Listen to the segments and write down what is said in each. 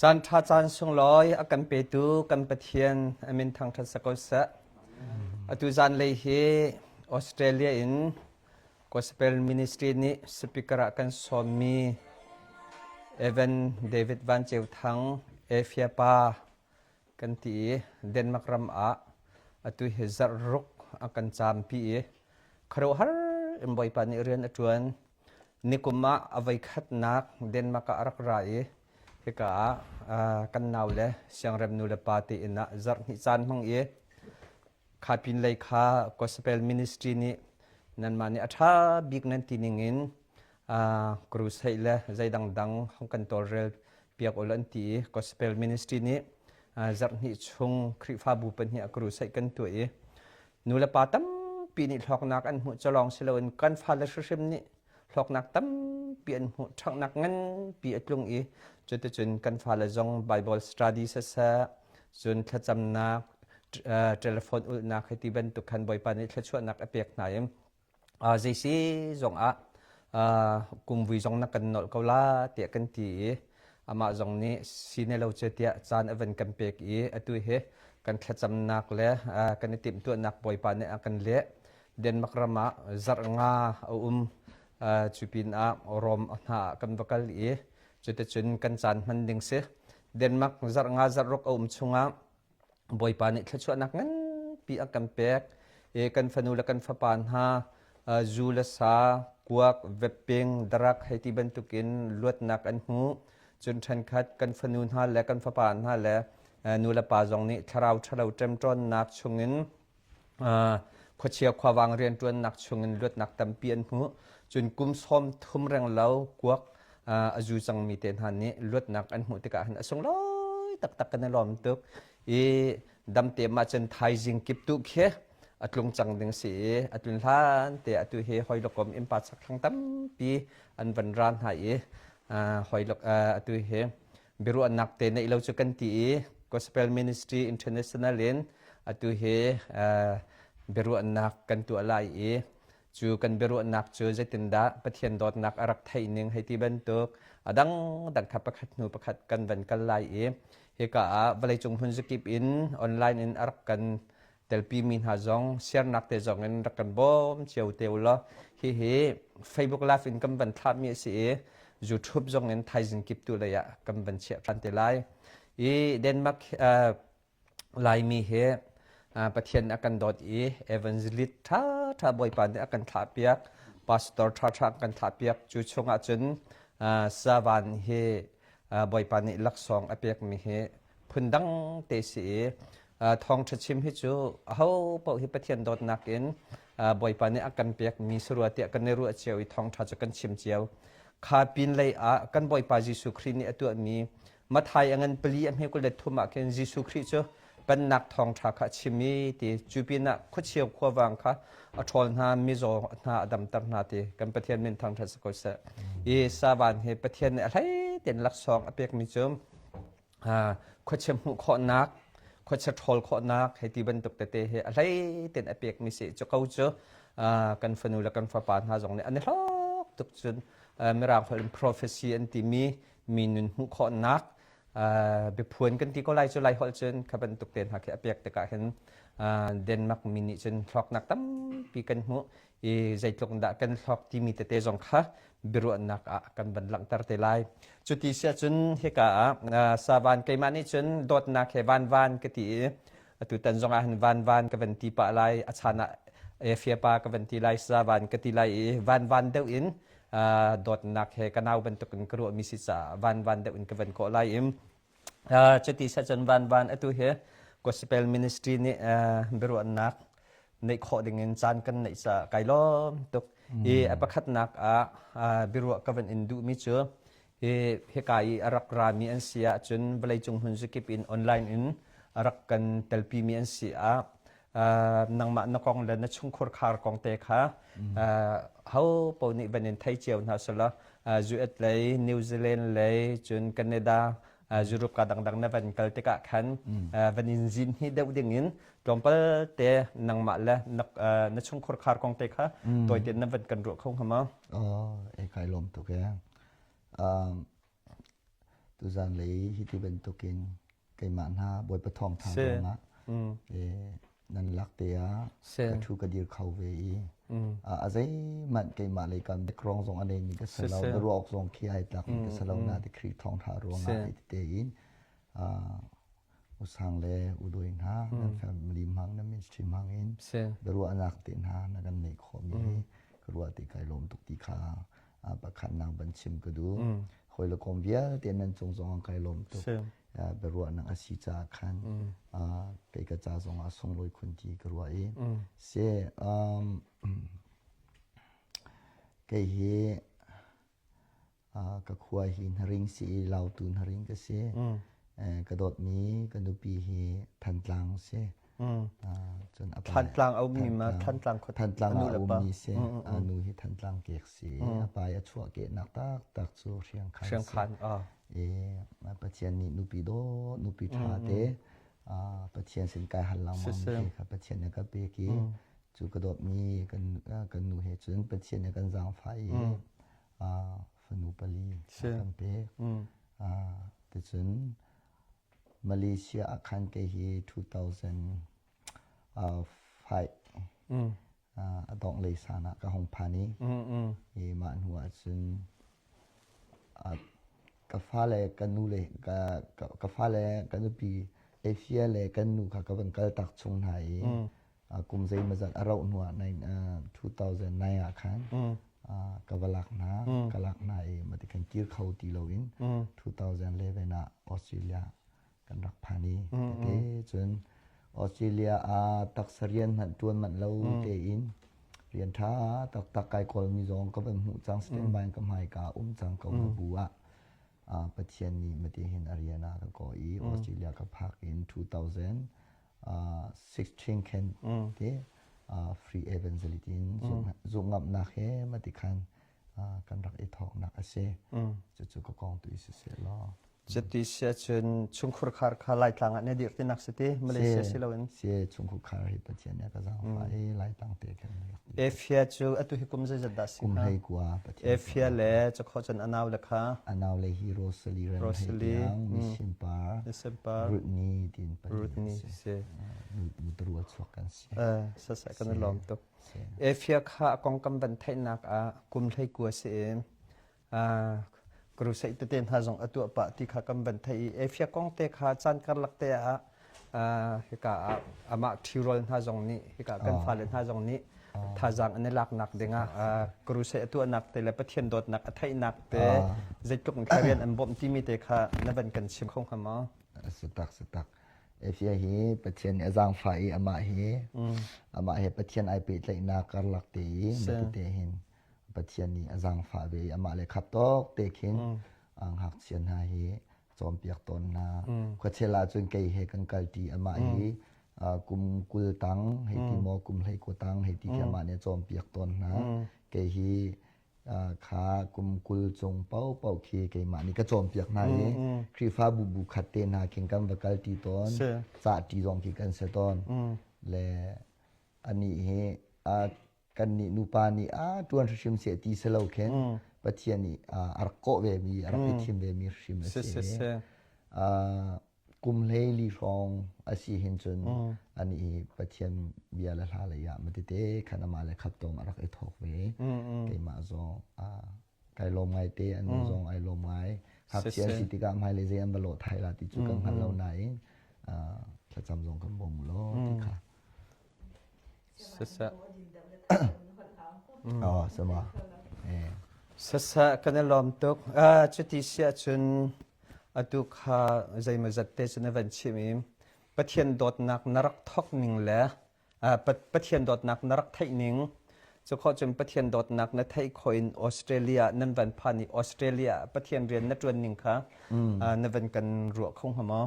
Caan ṭha caan sunglawi a kan petu kan Pathian a min thangṭhat si ko seh. Atu zanlei hi Australia in Gospel Ministry nih speaker ah kan sawmmi Evan David Van Ceu Thang Efia pa kan ti i Denmark ram ah atu hi zarh ruk a kan caampi i khuaruahhar in Bawipa nih rian a ṭuan. Nikum ah a voikhatnak Denmark ah a rak ra i hika ah kan nau le siangrem nu le pa te inn ah zarh hnih caan hmang i kha pin lei kha Gospel Ministry nih nanmah nih a ṭha bik nan ti ning in crusade le zei dangdang hong kan tawlrel piak ul an ti i Gospel Ministry nih zarh hnih chung Khrihfabu pahnih ah crusade kan tuah i nu le pa tampi nih hlawknak an hmuh colong si loin kan fale hrimhrim nih hlawknak tampi an hmuh ṭhanghnak nganpi a tlung i cuticun kan fale zong Bible study siseh cun thlacamnak telephone ulhnak hei ti bantuk khan Bawipa nih thluachuahnak a pek hna i zei si zong ah kumvui zong na kan nolh ko la tiah kan ti i amah zong nih si ne lo cu tiah caan a van kan pek i atu hi kan thlacamnak le kan i timhtuahnak Bawipa nih a kan leh. Denmark ram ah zarh nga a um. Cu pinah Rom hna ah kan va kal i cuticun kan caan hman ding si. Denmark zarh nga zarh ruk a um chungah Bawipa nih thluachuahnak nganpi a kan pek i kan fanu le kan fapa hna zu le sa, kuak, vepping, darak hei ti bantukin luatnak an hmu. Cun ṭhenkhat kan fanu hna le kan fapa hna le nu le pa zong nih thlarau ṭhalo ṭemṭawnnak chungin khuachia khuavang rianṭuannak chungin luatnak tampi an hmu. Cun kum sawm thum reng lo kuak a zu cangmi te hna nih luatnak an hmuh tikah hin a sunglawi taktak kan i lawm tuk i damte mah cun thaizing kip tu khi a tlung cang ding si i a tlun hlan te atu hi hoilokom innpa chakthlang tampi an van ra hna i hoilok atu hi biaruahnak te neih lo cu kan ti i Gospel Ministry International in atu hi biaruahnak kan tuah lai i Cu kan biaruahnak cu zeitindah Pathian dawtnak a rak theih ning hei ti bantuk a dangdang kha pakhat hnu pakhat kan van kal lai i hika ah vawleicung hmun zakip in online in a rak kan telpimi hna zong siarnak te zong in rak kan bawm cio te u law hihi Facebook Live in kan van thlahmi a si i YouTube zong in thaizing kip tu lei ah kan van chiah ṭhan te lai. I Denmark Laimi hi Pathian a kan dawt i evangelist ṭhaṭha Bawipa nih a kan thlahpiak, pastor ṭhaṭha a kan thlahpiak. Cu chungah cun Savan hi Bawipa nih laksawng a pekmi hi phundang te si i thawngṭha chim hi cu aho paoh hi Pathian dawtnak in Bawipa nih a kan pekmi sarua tiah kan i ruah cio i thawngṭha cu kan chim cio. Kha pin lei ah kan Bawipa Jesuh Khrih nih a tuahmi Mathai a ngan pali a hme 23 ah khin Jesuh Khrih cu pennak thawngṭha kha a chim i ti cu pinah khuachia khuavang kha a ṭhawl hna mizaw hna a damter hna ti kan Pathian min thangṭhat si ko seh. I savan hi Pathian nih a hlei tein laksawng a pekmi cu khuachia hmuh khawhnak khuachia ṭhawl khawhnak hei ti bantuk tete hi a hlei tein a pekmi si cu ko cu kan fanu le kan fapa hna zong nih an i hlawk tuk cun mirang holh in prophecy an timi mi nun hmuh khawhnak biaphuan kan ti ko lai cu lai holh cun kha bantuk te hna khi a pek tikah hin Denmark mi nih cun hlawknak tampi kan hmuh i zeitluk dah kan hlawk timi tete zong kha biaruahnak ah kan van langhter te lai. Cuti siah cun hika ah savan keimah nih cun dawtnak he van van ka ti i atu tan zong ah hin van van ka van ti pah lai a chan ah Efia pa ka van ti lai savan ka ti lai i van van deuh in dawtnak he ka nau bantukin ka ruahmi si caah van van deuh in ka van kawh lai i cuti sacun van van atu hi gospel ministry nih biaruahnak neih khawh dingin caan kan neih caah kai lawm tuk i a pakhatnak ah biaruah ka van in duhmi cu hi hika i a rak rami an si ahcun vawleicung hmun zakip in online in a rak kan telpimi an si ah nangmah na kong le na chungkhur khar kong te kha ho paoh nih van in thei cio hna selaw US lei New Zealand lei cun Canada Europe ka dangdang na van kal tikah khan van in zin hi deuh ding in tlawmpal te nangmah le na chungkhur khar kong te kha tawite na van kan ruah kho hnga ma? Oh, e kai lawm tuk e. Tuzan lei hiti bantukin keimah hna Bawipa thawngtha ruangah nan lak te ah ka thu ka dir kho ve i a zeihmanh keimah lei kan background zong a neimi ka si lo, biaruah zong khi ai tlakmi ka si lo na ti Khrih thawngtha ruangah hiti tein usang le udoi hna nan family hmang nan ministry hmang in biaruahnak te hna na kan neih khawhmi hi ka ruah ti kai lawm tuk ti kha pakhatnak ban chim ka duh. Hawi le kom vialte nan cung zong kai lawm tuk. Biaruahnak a si caah khan kei ka ca zong ah sunglawi khun ti ka ruah i se kei hi Ka khua hi Hnaring si i Lautu Hnaring ka si. Ka dawtmi ka nupi hi Thantlang si. Cun a pa Thantlang a ummi ma Thantlang khua Thantlang a ummi si. A nu hi Thantlang kek si. A pa i a chuah kehnak taktak cu Hriangkhan si. Hriangkhan ah. I Pathian nih nupi dawt, nupi ṭha te Pathian sin kai hal lengmang mi kha Pathian nih a ka pek i cu ka dawtmi kan nu he cun Pathian nih a kan zaangfah i fanu pali a kan pek. Ticun Malaysia ah khan kei hi 2005 a dongh lei san ah ka hung phan i i mah hnu ah cun ka fale ka nu le ka fale ka nupi Asia le kan nu kha ka van kal tak chung hna i kum zeimawzat a rauh hnu ah 2009 ah khan ka va lak hna ka lak hna i mati khan kir kho ti loin 2011 ah Australia kan rak phan i tete cun Australia ah taksa rian hmanh tuan manh lo tein rian tha taktak kai kawlmi zong ka van hmuh cang standby ka hmai ka um cang ko na bu ah Pathian nih mati hin a rian ah ka kaw i Australia ka phak in 2000 16 khen te free evangelist in zumhngamhnak he mati khan kan rak i thawknak a si. Cucu ka kong tu i siseh law. Cuti si ahcun chungkhur khar kha Laitlang ah na dir tinak si ti Malaysia si loin. Si chungkhur khar hi Pathian nih a ka zaangfah i Laitlang te khan rak Efia cu atu hi kum zeizat dah si Kum hlei kua Pathian. Efia le cakho cun a nau le kha. A nau le hi Rosalie Ram Rosalie Mission Par Mission Par Rutni tin pali Rutni si. Nu rual chuak kan si. Sasa kan i lawm tuk. Efia kha a kongkam van theihnak ah kum hlei kua si i crusade tete hna zong a tuah pah ti kha kan van theih i Efia kong te kha caan karlak te ah hika ah amah ṭhirual hna zong nih hika kan fale hna zong nih thazaang an i laknak dingah crusade a tuahnak te le Pathian dawtnak a theihnak te zeitluk in rian an bawmh timi te kha na van kan chim kho hnga maw? Si tak si tak. Efia hi Pathian nih a zaangfah i amah hi amah he Pathian ai pehtlaihnak karlak te i te hin Pathian nih a zaangfah ve i amah le khap tawk te khin ngakchia hna hi cawnpiak tawn hna. Khuachel ahcun kei he kan kalṭi amah hi kum 20 tang hei ti maw kum 19 tang hei ti khi amah nih a cawnpiak tawn hna. Kei hi kha kum 20 cung paohpaoh khi keimah nih ka cawnpiak hna i Khrihfabu bu khat te hna khin kan va kalṭi tawn. Cahṭi zong khi kan si tawn. Le anih hi kannih nupa nih a ṭuan hrimhrim seh ti si lo khin Pathian nih a rak kawh vemi a rak i thim vemi hrim a si. Kum hleili hrawng a si hin cun anih hi Pathian bia le hla lei ah matete khan amah le khap tong a rak i thawk ve. Keimah zong kai lawm ngai te an nu zong ai lawm ngai. Ngakchia si tikah hmailei zei an va lawh thai la ti cu kan hngal lo nain thlacam zong kan bawm law ti kha. Sasa. Oh, sama. Sasa kan i lawm tuk. Cuti si ahcun atu kha zeimawzat te cu na van chim i Pathian dawtnak na rak thawk ning le Pathian dawtnak na rak theih ning cu khawh cun Pathian dawtnak na theih khawh in Australia nan van phan i Australia Pathian rian na ṭuan ning kha na van kan ruah kho hnga maw?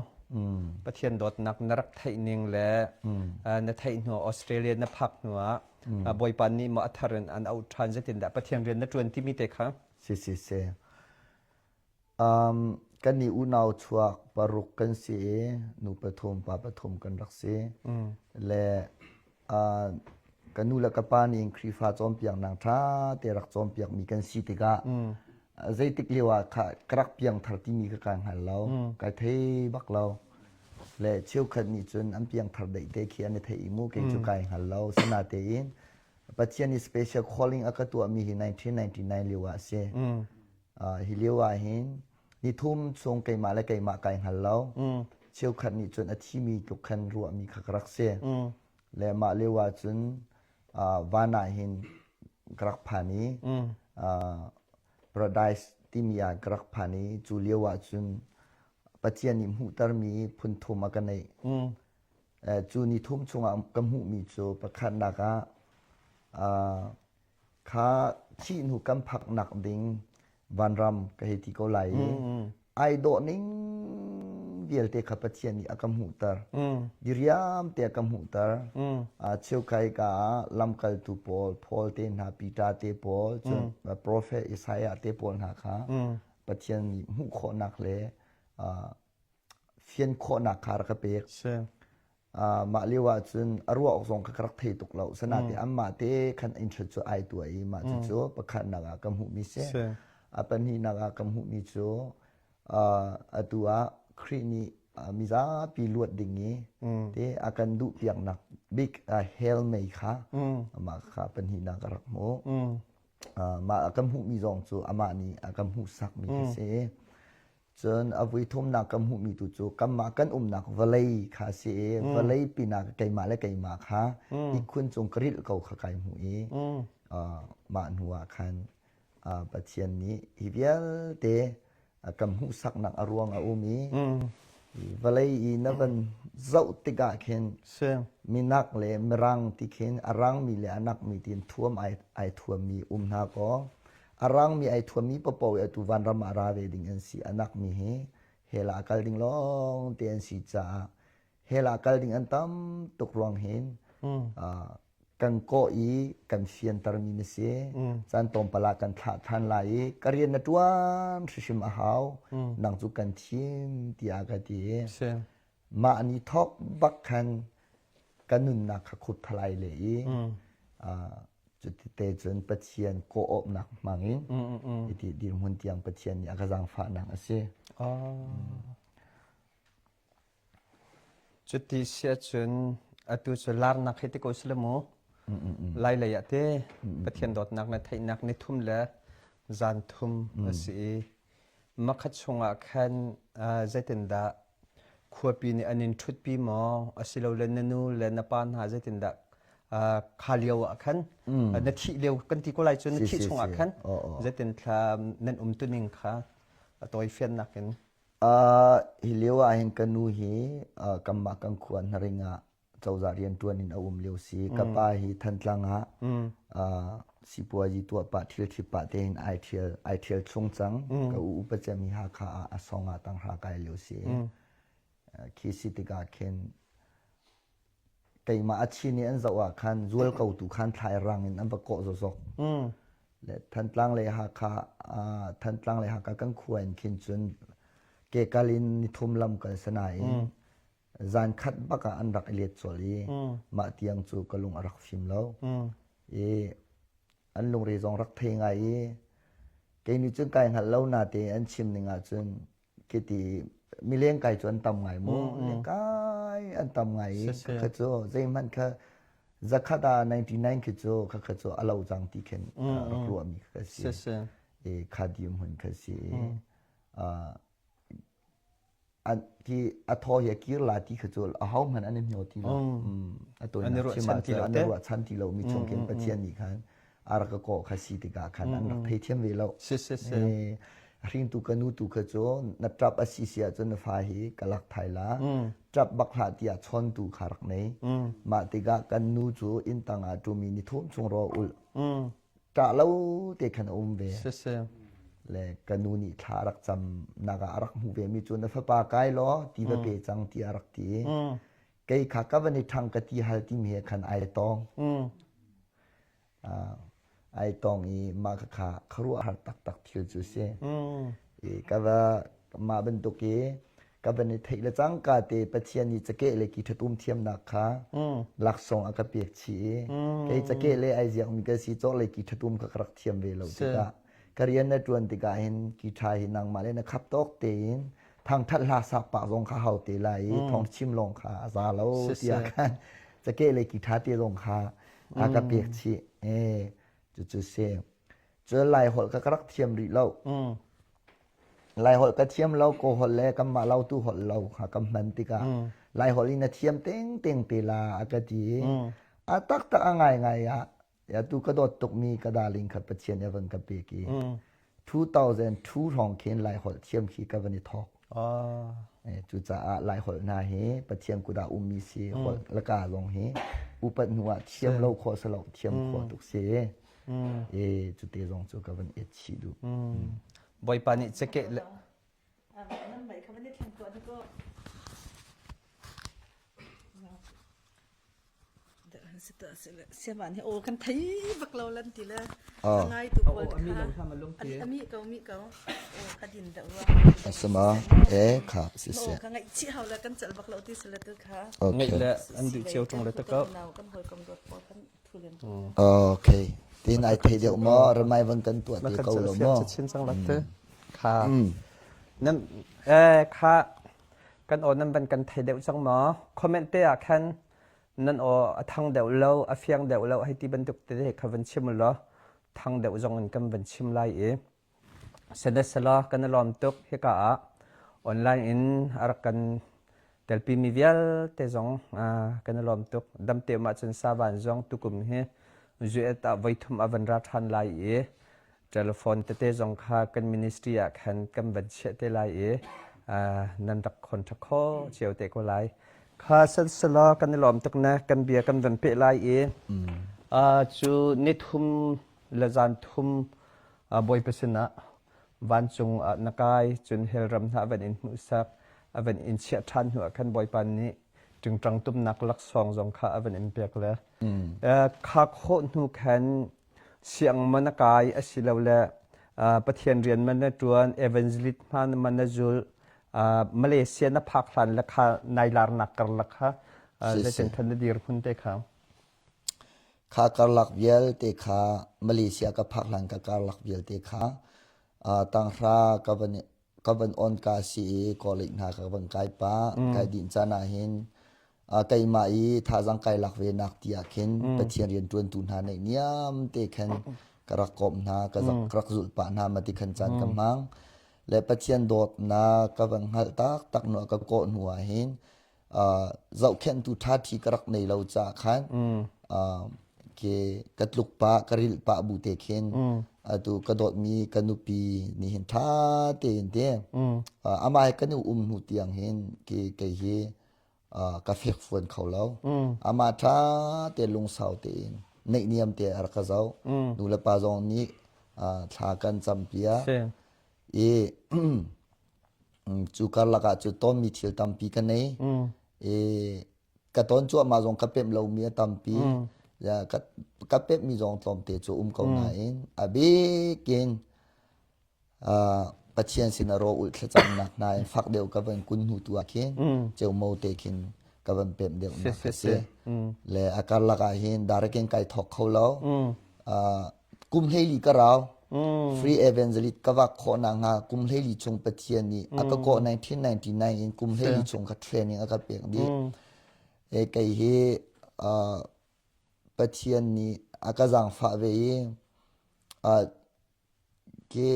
Pathian dawtnak na rak theih ning le na theih hnu Australia na phak hnu ah Bawipa nih maw a thar in an auh ṭhan zeitindah Pathian rian na ṭuan timi te kha Si si si. Kan nih unau chuak paruk kan si i nu pathum pa pathum kan rak si. Le ka nu le ka pa nih Khrihfa cawnpiaknak ṭha te rak cawnpiakmi kan si tikah. Zeitik lio ah kha ka rak piangthar timi kha kaa hngal lo. Kai thei bak lo. Le cheukhat nih cun an piangthar daih te khi an i theih i mu kei cu kai hngal lo. Sinatein Pathian nih special calling a ka tuahmi hi 1999 lio ah a si. Hi lio ah hin nithum chung keimah le keimah kai hngal lo. Cheukhat nih cun a thimi tluk khan ruahmi kha ka rak si. Le mah lio ah cun van ah hin ka rak phan i paradise timi ah ka rak phan i cu lio ah cun Pathian nih hmuhtermi phun thum a ka neih. Cu ni thum chungah ka hmuhmi cu pakhatnak ah kha thih hnu kan phaknak ding vanram ka hei ti ko lai i ai dawh ning vialte kha Pathian nih a ka hmuhter. Diriam te a ka hmuhter. Cheukai ka ah lamkaltu pawl, Paul te hna, Peter te pawl, cun prophet Isaiah te pawl hna kha Pathian nih hmuh khawhnak le fian khawhnak kha rak ka pek. Mah lio ah cun a ruah awk zong kha ka rak thei tuk lo. Sanate anmah te khan interest cu ai tuah i mah cucu pakhatnak ah ka hmuhmi si. A pahnihnak ah ka hmuhmi cu atu ah Khrih nih mizapi luat ding i te a kan duh piaknak bik hell mei kha amah kha pahnihnak ka rak hmuh. Mah a kan hmuhmi zong cu amah nih a kan hmuhsakmi kha si. Cun a vui thumnak ka hmuhmi tu cu kanmah kan umnak vawlei kha a si i vawlei pinah keimah le keimah kha ihkhun cung ka rilh ko kha kai hmuh i mah hnu ah khan Pathian nih hi vialte kan hmuhsaknak a ruang a um i vawlei i na van zoh tikah khin minak le mirang ti khin a rangmi le a nakmi tiin thuam ai thuammi um hna kaw A rangmi ai thuammi paohpaoh i atu vanram ah ra ve ding an si. A nakmi hi hell ah kal ding lawng te an si caah hell ah kal ding an tam tuk ruang hin kan kawh i kan fiantermi na si. Caan tlawmpal ah kan thlah ṭhan lai i ka rian na ṭuan hrimhrim a hau. Nang cu kan thim tiah ka ti. Mah ni thawk bak khan ka nunnak kha khup thalai le i Cutite cun Pathian kawhawpnak hmang in iti dirhmun tiang Pathian nih a ka zaangfahnak a si. Cuti si ahcun atu cu larnak hi ti ko sile mu. Lai lei ah te Pathian dawtnak le theihnak ni thum le zan thum a si i makhat chungah khan zeitindah khuapi nih an in ṭhutpi maw asilole na nu le na pa hna zeitindah kha lio ah khan na thih lio kan ti ko lai cu na thih chungah khan zeitin thla nan um tuning kha a tawifiannak in Hi lio ah hin ka nu hi kanmah kan khua Hnaring ah cozah rianṭuan in a um lio si. Ka pa hi Thantlang ah sipuazi tuah pah thil ṭhit pah tein ai ṭhial ai ṭhial chung cang. Ka u upa cem hi Hakha ah a song ah tanghra kai lio si. Khi si tikah khin keimah a chin i an zoh ah khan zual ko tu khan thlai rang in an va kawh zawzok. Le Thantlang le Hakha Thantlang le Hakha kan khua in khin cun ke kal in nithum lam kal sanain Zan khat bak ah an rak i let colh i mah tiang cu ka lung a rak fim lo. I an lungre zong rak thei ngai i kei nih cun kai hngalh lo nate an chim ning ahcun kiti mileng kai cu an tam ngai mu lengkai an tam ngai i kha cu zeihmanh kha zakhat ah 99 khi cu kha kha cu a lo cang ti khin rak ruahmi kha si i kha dirhmun kha si i Ti a thaw hi a kir la ti kha cu ahohmanh an i hno ti lo. A tawinak chim ahcun an i ruahchan ti lo mi chung khin Pathian nih khan a rak ka kawh kha si tikah khan an rak theithiam ve lo. Hringtu ka nu tu kha cu na ṭap a si si ahcun na fa hi ka lak thai la. Ṭap bak hlah tiah chawntu kha rak nei. Mah tikah kan nu cu inn tang ah ṭumi ni thum chung raw ulh. Ṭah lo te khan a um ve. Le ka nu nih thla a rak cam nak ah a rak hmuh ve mi cu na fapa kai law ti va pe cang tiah a rak ti. Kei kha ka van i ṭhang ka ti hal timi he khan ai tong. Ai tong i mah kha khuaruahhar taktak thil cu si. I ka va mah bantuk i ka van i theih le cangka te Pathian nih cakeh le ki ṭhatum thiamnak kha laksawng a ka pek chih i kei cakeh le ai ziakmi ka si cawk le ki ṭhatum kha ka rak thiam ve lo tikah. Ka rian na ṭuan tikah hin guitar hi nangmah le na khap tawk tein thangṭhat hla sak pah zong kha hau te lai i thawngchim lawng kha a za lo tiah khan cakeh le guitar te zong kha a ka pek chih. Eh, cucu si. Cun Laiholh ka ka rak thiam rih lo. Laiholh ka thiam lo, Kaw holh le kanmah Lautu holh lo kha ka hman tikah Laiholh in na thiam tengteng te la a ka ti i a taktak a ngaingai ah atu ka dawt tukmi ka darling kha Pathian nih a van ka pek i 2002 hrawng khin Laiholh thiam khi ka van i thawk. Cucaah Laiholh hna hi Pathian kut ah ummi si holh le ka zong hi upat hnu ah thiam lo khawh si lo thiam khawh tuk si. E cute zong cu ka van et chih duh. Bawipa nih cakeh le Siaman hi aw kan thei bak lo lan ti le ngai tu pawl kha ami ko mi ko aw kha din da wa asama e kha si se ka ngai chi hau la kan chal bak lo ti sala tu kha ngai le an du cheu tung le ta ko kan hoi kom dot pawl kan Okay. Tin ai thei deuh maw? Ramai van kan tuah te ko lo maw? Chin cang lak te. Kha. Nam eh kha kan aw nan van kan thei deuh cang maw? Comment te ah khan nan aw a thang deuh lo, a fiang deuh lo hei ti bantuk te kha van chim law thang deuh zong in kan van chim lai i Sihmanhsehlaw kan i lawm tuk. Hika ah online in a rak kan telpimi vialte zong kan i lawm tuk. Damte um ahcun Savan zong tukum hi US ah voithum a van ra ṭhan lai i telephone tete zong kha kan ministry ah khan kan van chiah te lai i nan rak khon ṭha kho cio te ko lai. Kha sihmanhsehlaw kan i lawm tuk na kan bia kan van peh lai i cu nithum le zan thum Bawipa sinah vancung ah na kai cun hell ram hna a van in hmuhsak a van in chiah ṭhan hnu ah khan Bawipa nih ṭingṭang tumnak laksawng zong kha a van in pek le kha khawh hnu khan siang ma na kai asilole Pathian rian ma na ṭuan evangelist hma ma na zul Malaysia na phak hlan le kha nai larnak karlak kha zeitin khan na dirhmun te kha Kha karlak vialte kha Malaysia ka phak hlan ka karlak vialte kha tanghra ka van ka van on ka si i college hna ka van kai pah. Kai dinh caan ah hin keimah i thazaang kai lak ve nak ti ah khin Pathian rianṭuantu hna neih niam te khan ka rak komh hna, ka rak zulh pah hna ma ti khan caan ka hmang. Le Pathian dawtnak ka van hngalh taktak hnu ah ka kawh hnu ah hin zohkhenhtu ṭhaṭhi ka rak nei lo caah khan ke ka tluk pah ka rilh pah bu te khin atu ka dawtmi ka nupi nih hin ṭha tein te amah he kan i um hnu tiang hin ke kei hi ka fekfuan kho lo amah ṭha te lungsau tein neihniam te a rak ka zoh nu le pa zong nih thla kan campiak i Cu karlak ah cu tonmi thil tampi ka nei. I ka ton cuahmah zong ka pemh lomi a tampi. Ka, ka pemhmi zong tlawmte cu um ko nain a bikin uh, Pathian sin a ro ulh thlacamnak hna in fak deuh ka van kun hnu tu ah khin ceumo te khin ka van pemh deuh nak a si. Le a karlak ah hin direct in kai thawk kho lo. Uh, kum hleili ka rau. Free evangelist ka vak khawh nakhnga kum hleili chung Pathian nih a ka kawh 1999 in kum hleili chung ka training a ka pek dih. E kei hi uh, Pathian nih a ka zaangfah ve i uh, ke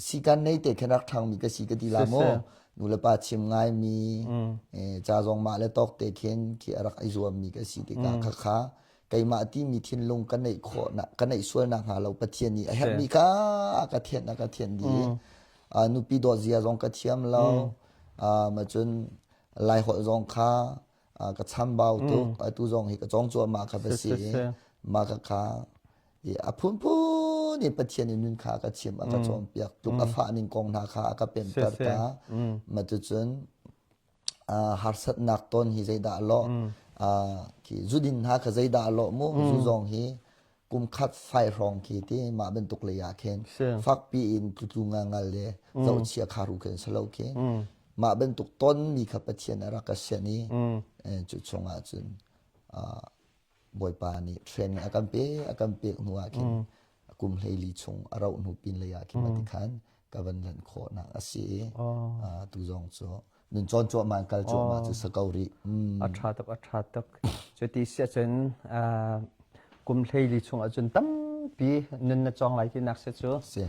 sikan nei te khin rak ṭhangmi ka si ka ti la maw nu le pa chim ngaimi ca zong mah le tawk te khin khi a rak i zuammi ka si tikah khakha keimah timi thinlung ka neih khawh ka neih sual nak hnga lo Pathian nih a herhmi kha a ka thianh a ka thianh dih nupi dawt zia zong ka thiam lo ma cun lai holh zong kha ka chambau tuk atu zong hi ka cawng cuahmah kha va si mah kha kha i a phunphun in Pathian in nun kha a ka chim a ka cawnpiak tluk a fah ning kong hna kha a ka pemter ta ma cucun harsatnak ton hi zeidah a lawh khi zudin hna kha zeidah a lawh mu zu zong hi kum khat fai hrawng khi ti mah bantuk lei ah khin fakpi in tlutlu ngangal le zohchia kharu khin salo khi mah bantuk ton mi kha Pathian a rak ka sian i cu chungah cun Bawipa nih training a kan pe a kan pek hnu ah khin mm. Kum 14 chung a rauh hnu pin lei ah khin mah ti khan ka van lanh khawhnak a si i tu zong cu nun cawn cuahmah in kal cuahmah cu sa ko rih. A ṭha tuk, a ṭha tuk. Cuti si ahcun kum 14 chung ahcun tampi nun na cawng lai tinak si cu. Si.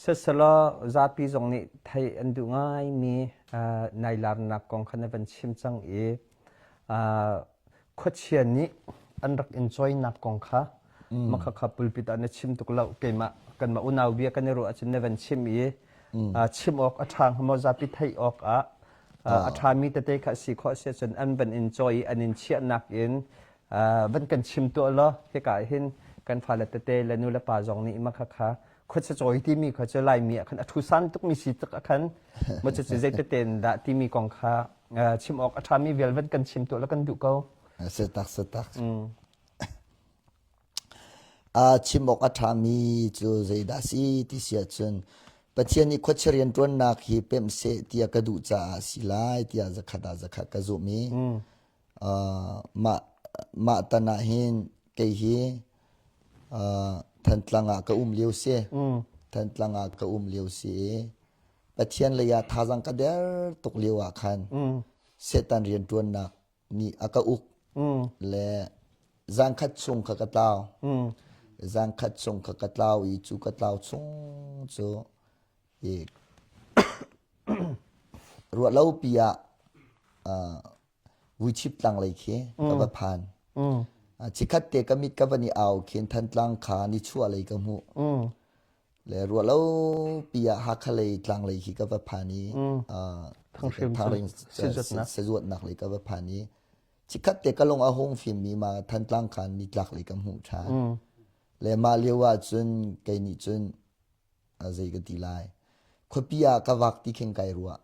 Siselaw zapi zong nih theih an duh ngaimi nai larnak kong kha na van chim cang i khuachia nih an rak in cawinak kong kha makhakha pulpit ah na chim tuk lo keimah kanmah unau bia kan i ruah ahcun na van chim i chim awk a ṭha hnga maw zapi theih awk ah a ṭhami tete kha si khawh si ahcun an van in cawi i an in chiahnak in van kan chim tuah law hika ah hin kan fale tete le nu le pa zong nih makhakha khuacha cawi timi kha cu Laimi ah khan a ṭhusan tukmi si tuk ah khan maw cucu zeitete in dah timi kong kha chim awk a ṭhami vial van kan chim tuah la kan duh ko. Setak setak. Chim awk a ṭhami cu zeidah si ti si ahcun Pathian nih khuachia rianṭuannak hi pemh seh tiah ka duh caah si lai tiah zakhat ah zakhat ka zumh i mah mah tan ah hin kei hi Thantlang ah ka um lio si. Thantlang ah ka um lio si i Pathian lei ah thazaang ka der tuk lio ah khan Satan rianṭuannak nih a ka uk le zangkhat chung kha ka tlau. Zangkhat chung kha ka tlau i cu ka tlau chung cu i ruah lo pi ah Vuichip tlang lei khi ka va phan. Chikhat te ka mit ka van i au khin Thantlang kha nichuah lei ka hmuh. Le ruah lo pi ah Hakha lei tlang lei khi ka va phan i Thangring sazuatnak lei ka va phan i chikhat te ka lung a hung fim mi ma Thantlang khan nitlak lei ka hmuh ṭhan. Le mah lio ah cun kei nih cun zei ka ti lai khuapi ah ka vak ti khin kai ruah.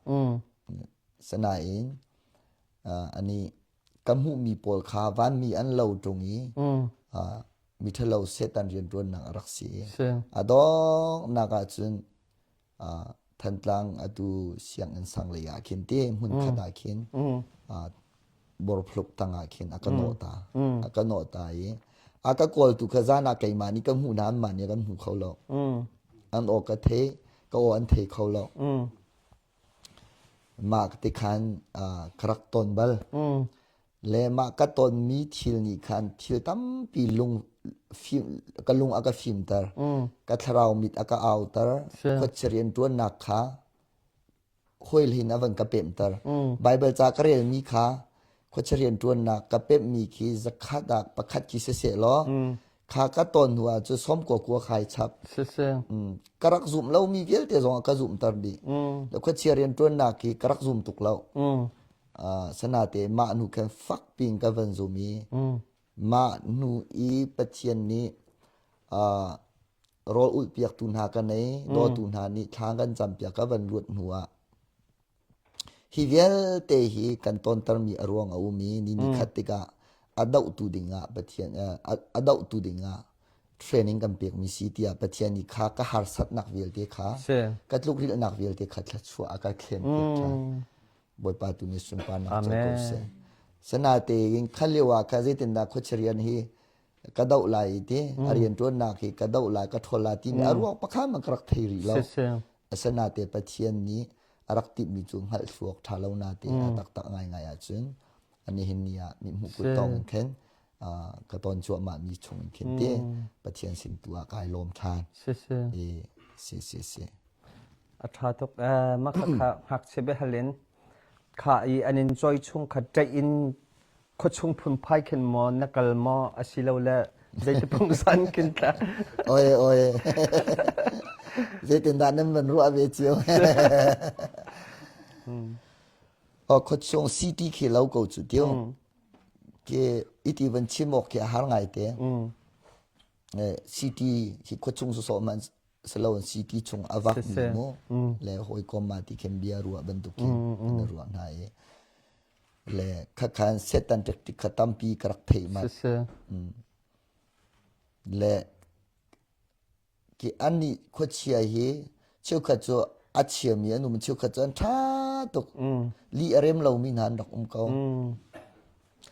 Sanain ani ka hmuhmi pawl kha vanmi an lo ṭung i miṭhalo Satan rianṭuannak a rak si. A donghnak ahcun Thantlang atu sianginn sang lei ah khin te hmun khat ah khin borphluk tang ah khin a ka nawh ta. A ka nawh ta i a ka kawltu kha zan ah keimah nih ka hmuh hna anmah nih kan hmu kho lo. An aw ka thei, ka aw an thei kho lo. Mah ti khan ka rak ton bal. Le mah ka tonmi thil nih khan thil tampi lung fim, ka lung a ka fimter. Ka thlarau mit a ka auter. Khuachia rianṭuannak kha hawilhin a van ka pemhter. Baibal ca ka relmi kha khuachia rianṭuannak ka pemhmi khi zakhat ah pakhat khi siseh law kha ka tawn hnu ah cu som kua kua khai chap. Ka rak zum lomi vialte zong a ka zumhter dih. Khuachia rianṭuannak hi ka rak zum tuk lo. Sanate mah hnu khan fak piin ka van zum i mah hnu i Pathian nih rawl ulh piaktu hna ka nei, dawtu hna nih thla kan campiak ka van luat hnu ah Hi vialte hi kan tontermi a ruang a um i ni nikhat tikah a dohtu dingah Pathian a dohtu dingah training kan pekmi si tiah Pathian nih kha ka harsatnak vialte kha ka tlukrilhnak vialte kha thluachuah a ka thlen piak ṭhan. Bawipa tu nih sunparnak co ko seh. Sanatein kha lio ah kha zeitindah khuachia rian hi ka doh lai i ti a rianṭuannak hi ka doh lai ka ṭhawl lai timi a ruang pakhat man ka rak thei rih lo. Asinain Pathian nih a rak timhmi cu hngalh thluak ṭha lo natein a taktak ngaingai ahcun nihin ni ah mithmuh kut tawng in khin ka ton cuahmahmi chung in khin te Pathian sin tu ah kai lawm ṭhan. Si si si. A ṭha tuk. Mah kha ngakchia biahal in kha i an in cawi chung kha ṭaih in khuachung phunphai khin maw na kal maw asilole zeiti pungsan khin tla Oi oi. Zeitindah nan van ruah ve cio. Oh khuachung city khi lo ko cu tiu. Ke iti van chim awk khi a har ngai te. City khi khuachung sawsawh man silo city chung a vak mi mu le hawikom ma ti khin bia ruah bantukin an ruah hna i le khakhan setan tactic kha tampi ka rak theih mat le ki annih khuachia hi cheukhat cu a chiami an um cheukhat cu an ṭha tuk li a rem lomi hna an rak um ko.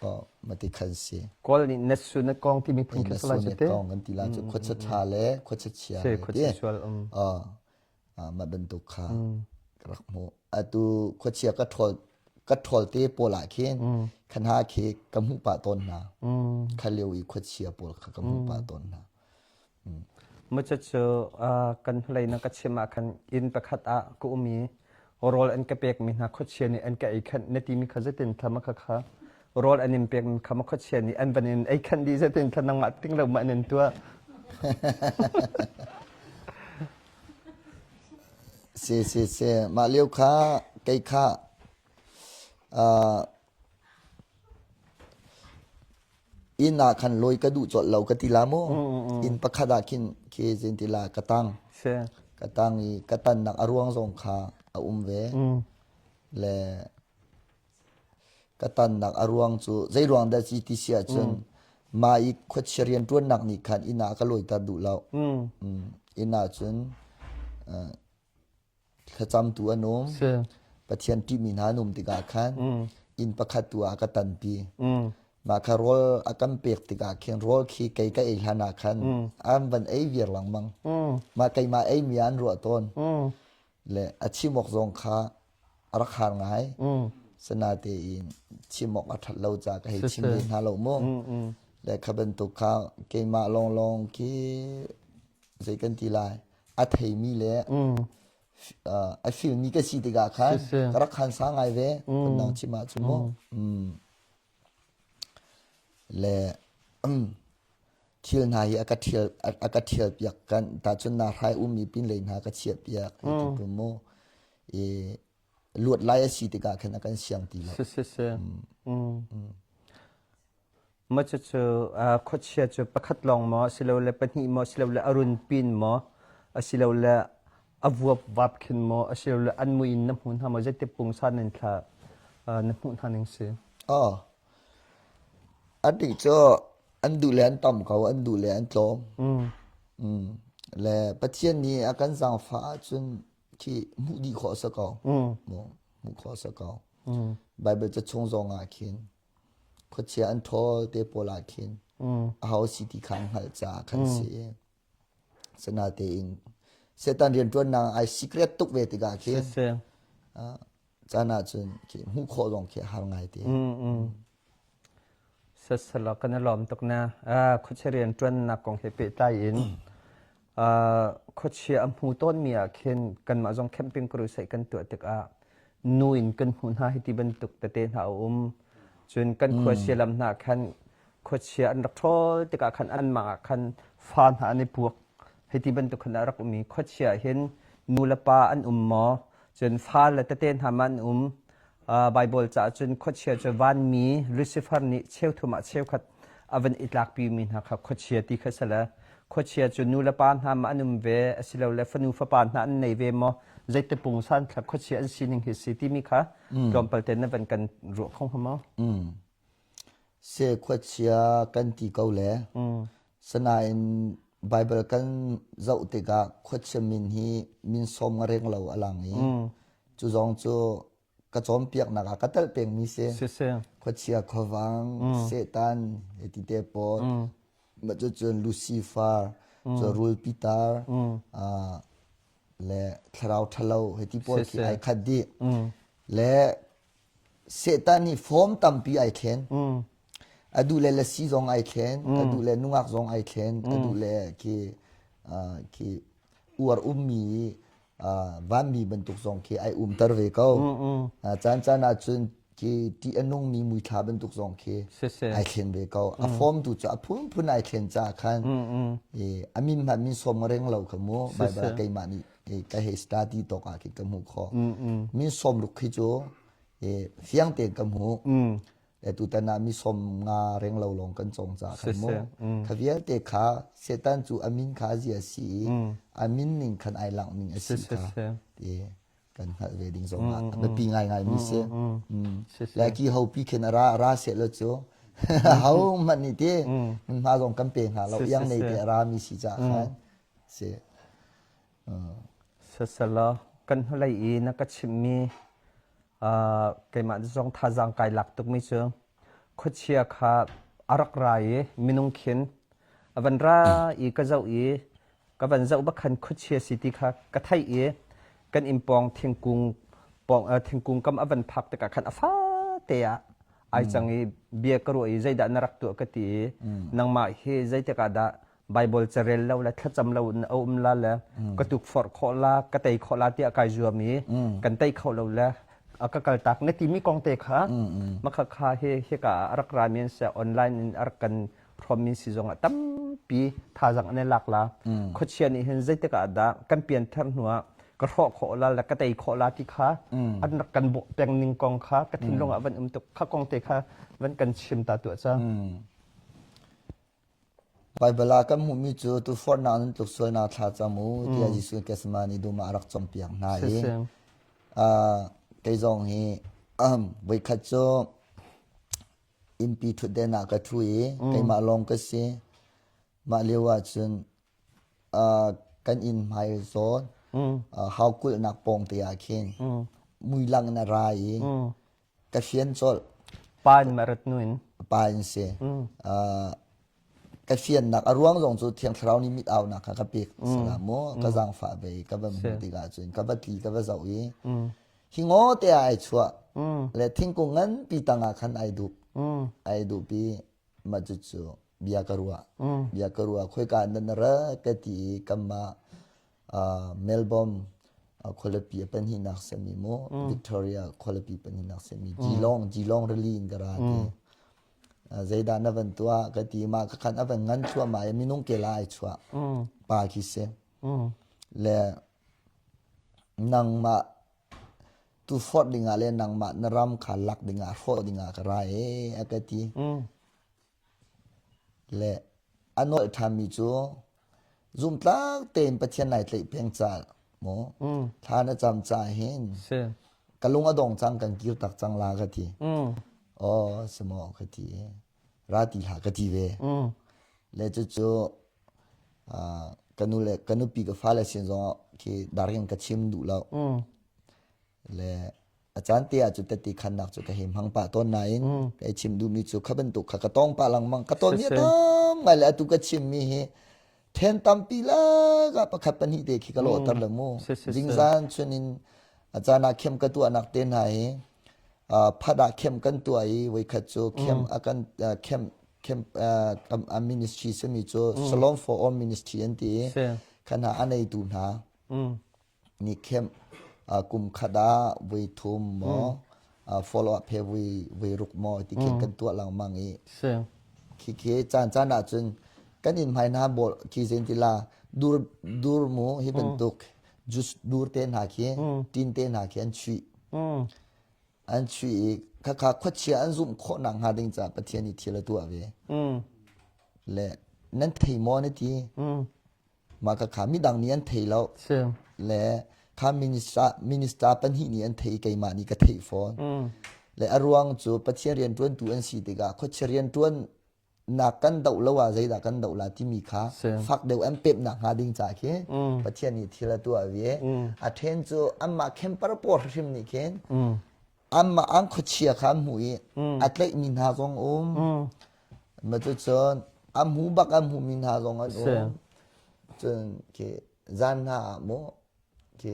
Oh, mati khan si. Kawl nih na su na kong timi phun khi sala cu te. Kong kan ti la cu khuacha tha le khuacha chia le khuacha sual um. Oh, mah bantuk kha ka rak hmuh. Atu khuachia ka ṭhawl ka ṭhawl te pawl ah khin khan ha khi ka hmuh pah tawn hna. Kha lio i khuachia pawl kha ka hmuh pah tawn hna. Cucu kan hnulei na ka chim ah khan inn pakhat ah ka um i rawl an ka pekmi hna khuachia nih an ka ei khanh na timi kha zeitin thla ma kha kha rawl an in pekmi kha ma khuachia nih an van in ei khanh dih zeitin thla nangmah ting lo ma an in tuah. Si si si mah lio kha kei kha Inn ah khan lawi ka duh colh lo ka ti la mu. Inn pakhat ah khin khi zin ti la ka tang. Ka tang i ka tannak a ruang zong kha a um ve. Le ka tannak a ruang cu zei ruang dah si ti si ahcun mah i khuachia rianṭuannak nih khan inn ah ka lawiter duh lo. Inn ah cun Thlacamtu an um. Pathian ṭihmi hna an um tikah khan inn pakhat tu ah ka tanpi. Mah kha rawl a kan pek tikah khin rawl khi kei ka ei hlan ah khan an van ei viar lengmang. Mah keimah eimi ah an ruah tawn. Le a chim awk zong kha a rak har ngai. Sinatein chim awk a ṭhat lo caah ka hei chim ve hna lo mu. Le kha bantuk kha keimah lawnglawng khi zei kan ti lai a theimi le a filmi ka si tikah khan ka rak khan sa ngai ve phundang chim ahcun mu le thil hna hi a ka thial a ka thial piak kan tahcun na hrai ummi pin lei hna ka chiah piak ti tu mu i luat lai a si tikah khan a kan siang ti lo si si si Maw cucu khuachia cu pakhat lawng maw asilole pahnih maw asilole a runpin maw asilole a vuapvap khin maw asilole an mui in na hmu hna maw zeiti pungsan in thla na hmuh hna ning si? Oh. An nih cu an duh le an tam ko, an duh le an tlawm. Mm. Le Pathian nih a kan zaangfah ahcun khi hmuh dih khawh a si ko. Hmuh khawh a si ko. Bible ca chung zong ah khin Khuachia an ṭhawl te pawl ah khin aho si ti kha an hngalh caah khan si. Sinatein Satan rianṭuannak ai secret tuk ve tikah khin caan ahcun khi hmuh khawh zong khi a har ngai te. Sasala kan i lawm tuk na. Khuachia rianṭuannak kong he pehtlai in khuachia a hmu tawnmi ah khin kanmah zong camping crusade kan tuah tikah nu in kan hmuh hna hi ti bantuk tete hna a um. Cun kan khuasia lam hna khan khuachia an rak ṭhawl tikah khan anmah ah khan fa hna an i puak. Hei ti bantuk khan a rak um i khuachia hin nu le pa an um maw? Cun fa le tete hna ma an um? Baibal caah cun khuachia cu vanmi Lucifer nih cheuthum ah cheukhat a van i tlakpimi hna kha khuachia ti kha si le khuachia cu nu le pa hna ma an um ve asilole fanu fapa hna an nei ve maw zeiti pungsan thla khuachia an sining hi si timi kha tlawmpal te na van kan ruah kho hnga maw? Se khuachia kan ti ko le sanain Bible kan zoh tikah khuachia min hi min sawm nga reng lo a lang i cu zong cu ka cawnpiaknak ah ka telh pengmi si. Khuachia khuavang, Satan, hiti te pawl, mah cucun Lucifer, cu rul pitar, le thlarau ṭhalo hiti pawl khi ai khat dih. Le Satan nih form tampi ai thlen. A duh le lasi zong ai thlen, a duh le nungak zong ai thlen, a duh le khi khi uar ummi vanmi bantuk zong khi ai umter ve ko. Caan caan ahcun khi ṭih a nungmi muithla bantuk zong khi ai thlen ve ko. A form tu cu a phunphun ai thlen caah khan a min hmanh min sawm reng lo kha mu Bible ah keimah nih ka hei study tawk ah khi ka hmuh khawh. Min sawm ruk khi cu fiang tein ka hmuh. Le tutan ah mi sawm nga reng lo lawng kan cawng ca khan mu. Kha vialte kha Satan cu a min kha zia si i a min ning khan ai langh ning a si kha ti kan hngalh ve ding zong ah a biapi ngaingai mi si. Le ki ho pi khin a ra ra seh lo cu ho hmanh nih ti hmunhma zong kan pe hnga lo iang nei te a ra mi si caah khan si. Sasala kan hnulei i na ka chimhmi keimah zong thazaang kai lak tukmi cu. Khuachia kha a rak ra i minung khin a van ra i ka zoh i ka van zoh bak khan khuachia si ti kha ka theih i kan inn pawng thingkung pawng thingkung kam a van phak tikah khan a fate ah ai cang i bia ka ruah i zeidah na rak tuah ka ti i nangmah hi zeitik ah dah Bible carel lo le thlacam lo in a um la le ka tukforh khawh la ka tei khawh la tiah kai zuam i kan tei kho lo le a ka kaltak na timi kong te kha makha kha hi hika ah a rak ra mi an si online in a rak kan hrawm mi si zong ah tampi thazang an i lak la khuachia nih hin zeitik ah dah kan pianthar hnu ah ka hrawh khawh la le ka tei khawh la ti kha an rak kan bawh peng ning kong kha ka thinlung ah van um tuk kha kong te kha van kan chim ta tuah ca. Baibal ah kan hmuhmi cu tuforhnak nan tluk sualnak thla cam u tiah Jesuh Gethsemane dum ah a rak cawnpiak hna i kei zong hi voikhat cu innpi ṭhutden ah ka ṭhu i keimah lawng ka si. Mah lio ah cun kan inn hmai zawn hau kulhnak pawng te ah khin muilang in a ra i ka fian colh. Pa in ma rat nu in? Pa in si. Ka fiannak a ruang zong cu Thiang Thlarau nih mit aunak kha ka pek. Salam mu ka zaangfah ve ka va hmuh tikah cun ka va tli ka va zoh i hi ngaw te ah ai chuah le thingkung nganpi tangah khan ai dup. Ai dup i mah cucu bia ka ruah. Bia ka ruah khoika nan ra ka ti i kanmah Melbourne khualipi a pahnihnak simi mu Victoria khualipi pahnihnak simi Geelong Geelong rili in ka ra ti. Zeidah na van tuah ka ti mah ka khan a van ngan thluahmah i minung ke la ai chuah pa khi si. Le nangmah tu forh dingah le nangmah na ram kha lak dingah hrawh dingah ka ra e a ka ti. Le a nolh ṭhanmi cu zumtlak tein Pathian nai tlaih peng ca mu thla na cam ca hin ka lung a dong cang kan kir tak cang la ka ti. Aw si maw ka ti. Ra ti hlah ka ti ve. Le cucu ka nu le ka nupi ka fale sin zong khi daring ka chim duh lo. Le a caan te ah cu tette khannak cu ka hei hmang pah tawn nain ka i chim duhmi cu kha bantuk kha ka tong pah lengmang ka ton mi a tam ngai le atu ka chimmi hi then tampi lak ah pakhat pahnih te khi ka lawhter le mu zingzan chunin a caan ah khem ka tuahnak te hna hi phat ah khem kan tuah i voikhat cu khem a kan khem khem a ministry simi cu Salon for All Ministry an ti i khan ha a neitu hna Ni khem kum khat ah voi thum maw follow up he voi voi ruk maw ti khin kan tuah lengmang i khi khi caan caan ah cun kan inn hmai hna bol khi zen ti la dur dur mu hi bantuk jus dur te hna khi tin te hna khi an chuih an chuih i khakha khuachia an zumh khawh nak hnga ding caah Pathian nih thil a tuah ve le nan thei maw na ti Mah ka kha midang nih an thei lo. Le kha minister minister pahnih nih an thei keimah nih ka theih fawn. Le a ruang cu Pathian rianṭuantu an si tikah khuachia rianṭuan nak kan doh lo ah zeidah kan doh la timi kha fak deuh an pemh nak hnga ding ca khi Pathian nih thil a tuah ve. A ṭhen cu anmah khempar pawl hrim nih khin anmah an khuachia kha an hmuh i a tlaihmi hna zong um. Ma cucun a hmu bak a hmumi hna zong an um. Cun khi zan hna ah mu khi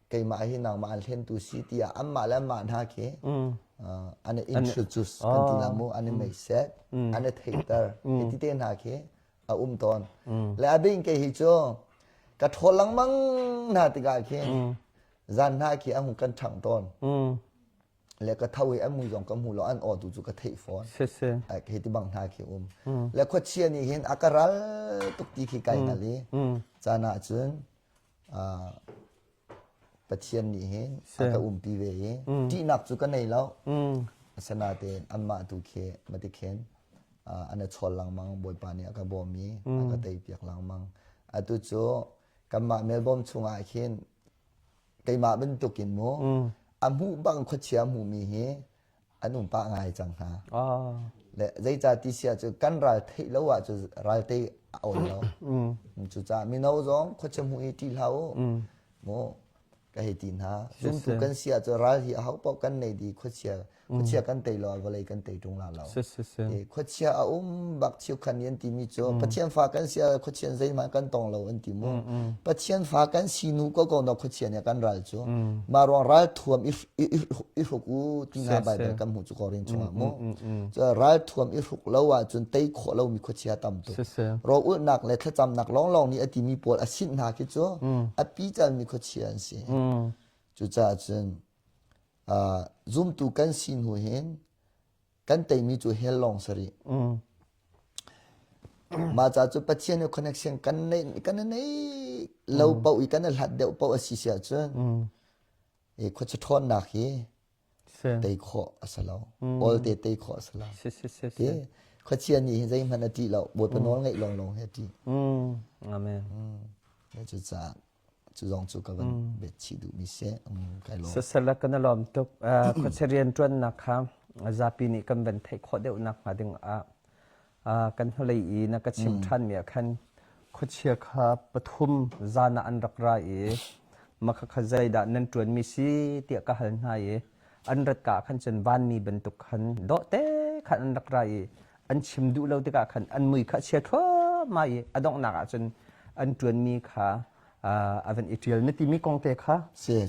keimah hi nangmah an hlentu si tiah anmah le anmah hna khi an i introduce kan ti la mu an i meiset an i theihter hi ti te hna khi a um tawn. Le a bing ke hi cu ka ṭhawl lengmang hna tikah khin zan hna khi a hung kan ṭhang tawn. Le ka tho i an mui zong ka hmu lo an aw tu cu ka theih fawn hi ti bang hna khi um le khuachia nih hin a ka ral tuk ti khi kai hngal i caan ah cun Pathian nih hin a ka umpi ve i ṭihnak cu ka nei lo asinain anmah tu khi mati khin an i chawl lengmang Bawipa nih a ka bawm i a ka teipiak lengmang atu cu kanmah Melbourne chungah khin keimah bantukin mu a hmuh bang khuachia hmuhmi hi an um pah ngai cang hna. Le zeicah ti sia cu kan ral theih lo ah cu ral te a awl lo. Cucaah mino zong khuachia hmuh hi ṭih hlah u. Mu. Ka hei ti hna. Zumtu kan si ahcun ral hi aho paoh kan nei di khuachia khuachia kan tei lo vawlei kan tei ṭung la lo. Khuachia a um bak chiukhan an timi cu Pathian fa kan si ah khuachia zeihmanh kan tong lo an ti mu. Pathian fa kan si nu ko ko na khuachia nih kan ral cu. Mah ruang ral thuam i hruk u ti hna Bible kan hmuh cu Korin chungah mu. Cu ral thuam i hruk lo ahcun tei khawh lomi khuachia tam tuk. Rawlulhnak le thlacamnak lawnglawng nih a timi pawl a sinh hna khi cu a picalmi khuachia an si. Cucaah cun zumtu kan si hnu hin kan teimi cu hell lawng si rih. Mah ca cu Pathian he connection kan nei kan nei lo paoh i kan i hlat deuh paoh a si si ahcun khuachia ṭhawnnak hi tei khawh a si lo. Awlte tei khawh a si lo. Ti khuachia nih hin zeihmanh a ṭih lo. Bawipa nawl ngaih lawnglawng hi a ṭih. Amen. Cucaah cu zong cu ka van bet chih duhmi si. Kai lawm. Sasala kan lawm tuk. Khuachia rianṭuannak kha zapi nih kan van theih khawh deuh nak hnga ding ah kan hnulei i na ka chim ṭhanmi ah khan khuachia kha pathum zan ah an rak ra i mah kha zeidah nan ṭuanmi si tiah ka hal hna i an rat ka ah khan cun vanmi bantuk khan dawhte khan an rak ra i an chim duh lo tikah khan an mui kha a chia thluahmah i a donghnak ah cun an ṭuanmi kha a van i ṭial na timi kong te kha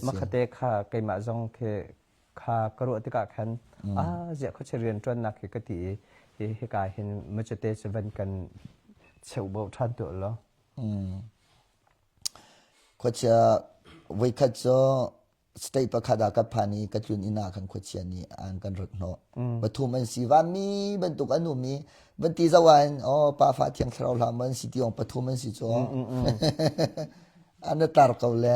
makhate kha keimah zong khi kha ka ruah tikah khan a ziah khuachia rian ṭuannak hi ka ti i hi hika hin machete cu van kan cheuhbo ṭhan tuah law. Khuachia voikhat cu state pakhat ah ka phan i ka tlun inn ah khan khuachia nih an kan rat hnawh. Pathum an si vanmi bantuk an um i van ti zoh ah hin oh pa fa thiang thlarau hlah man si ti ong pathum an si cu an tar ko le.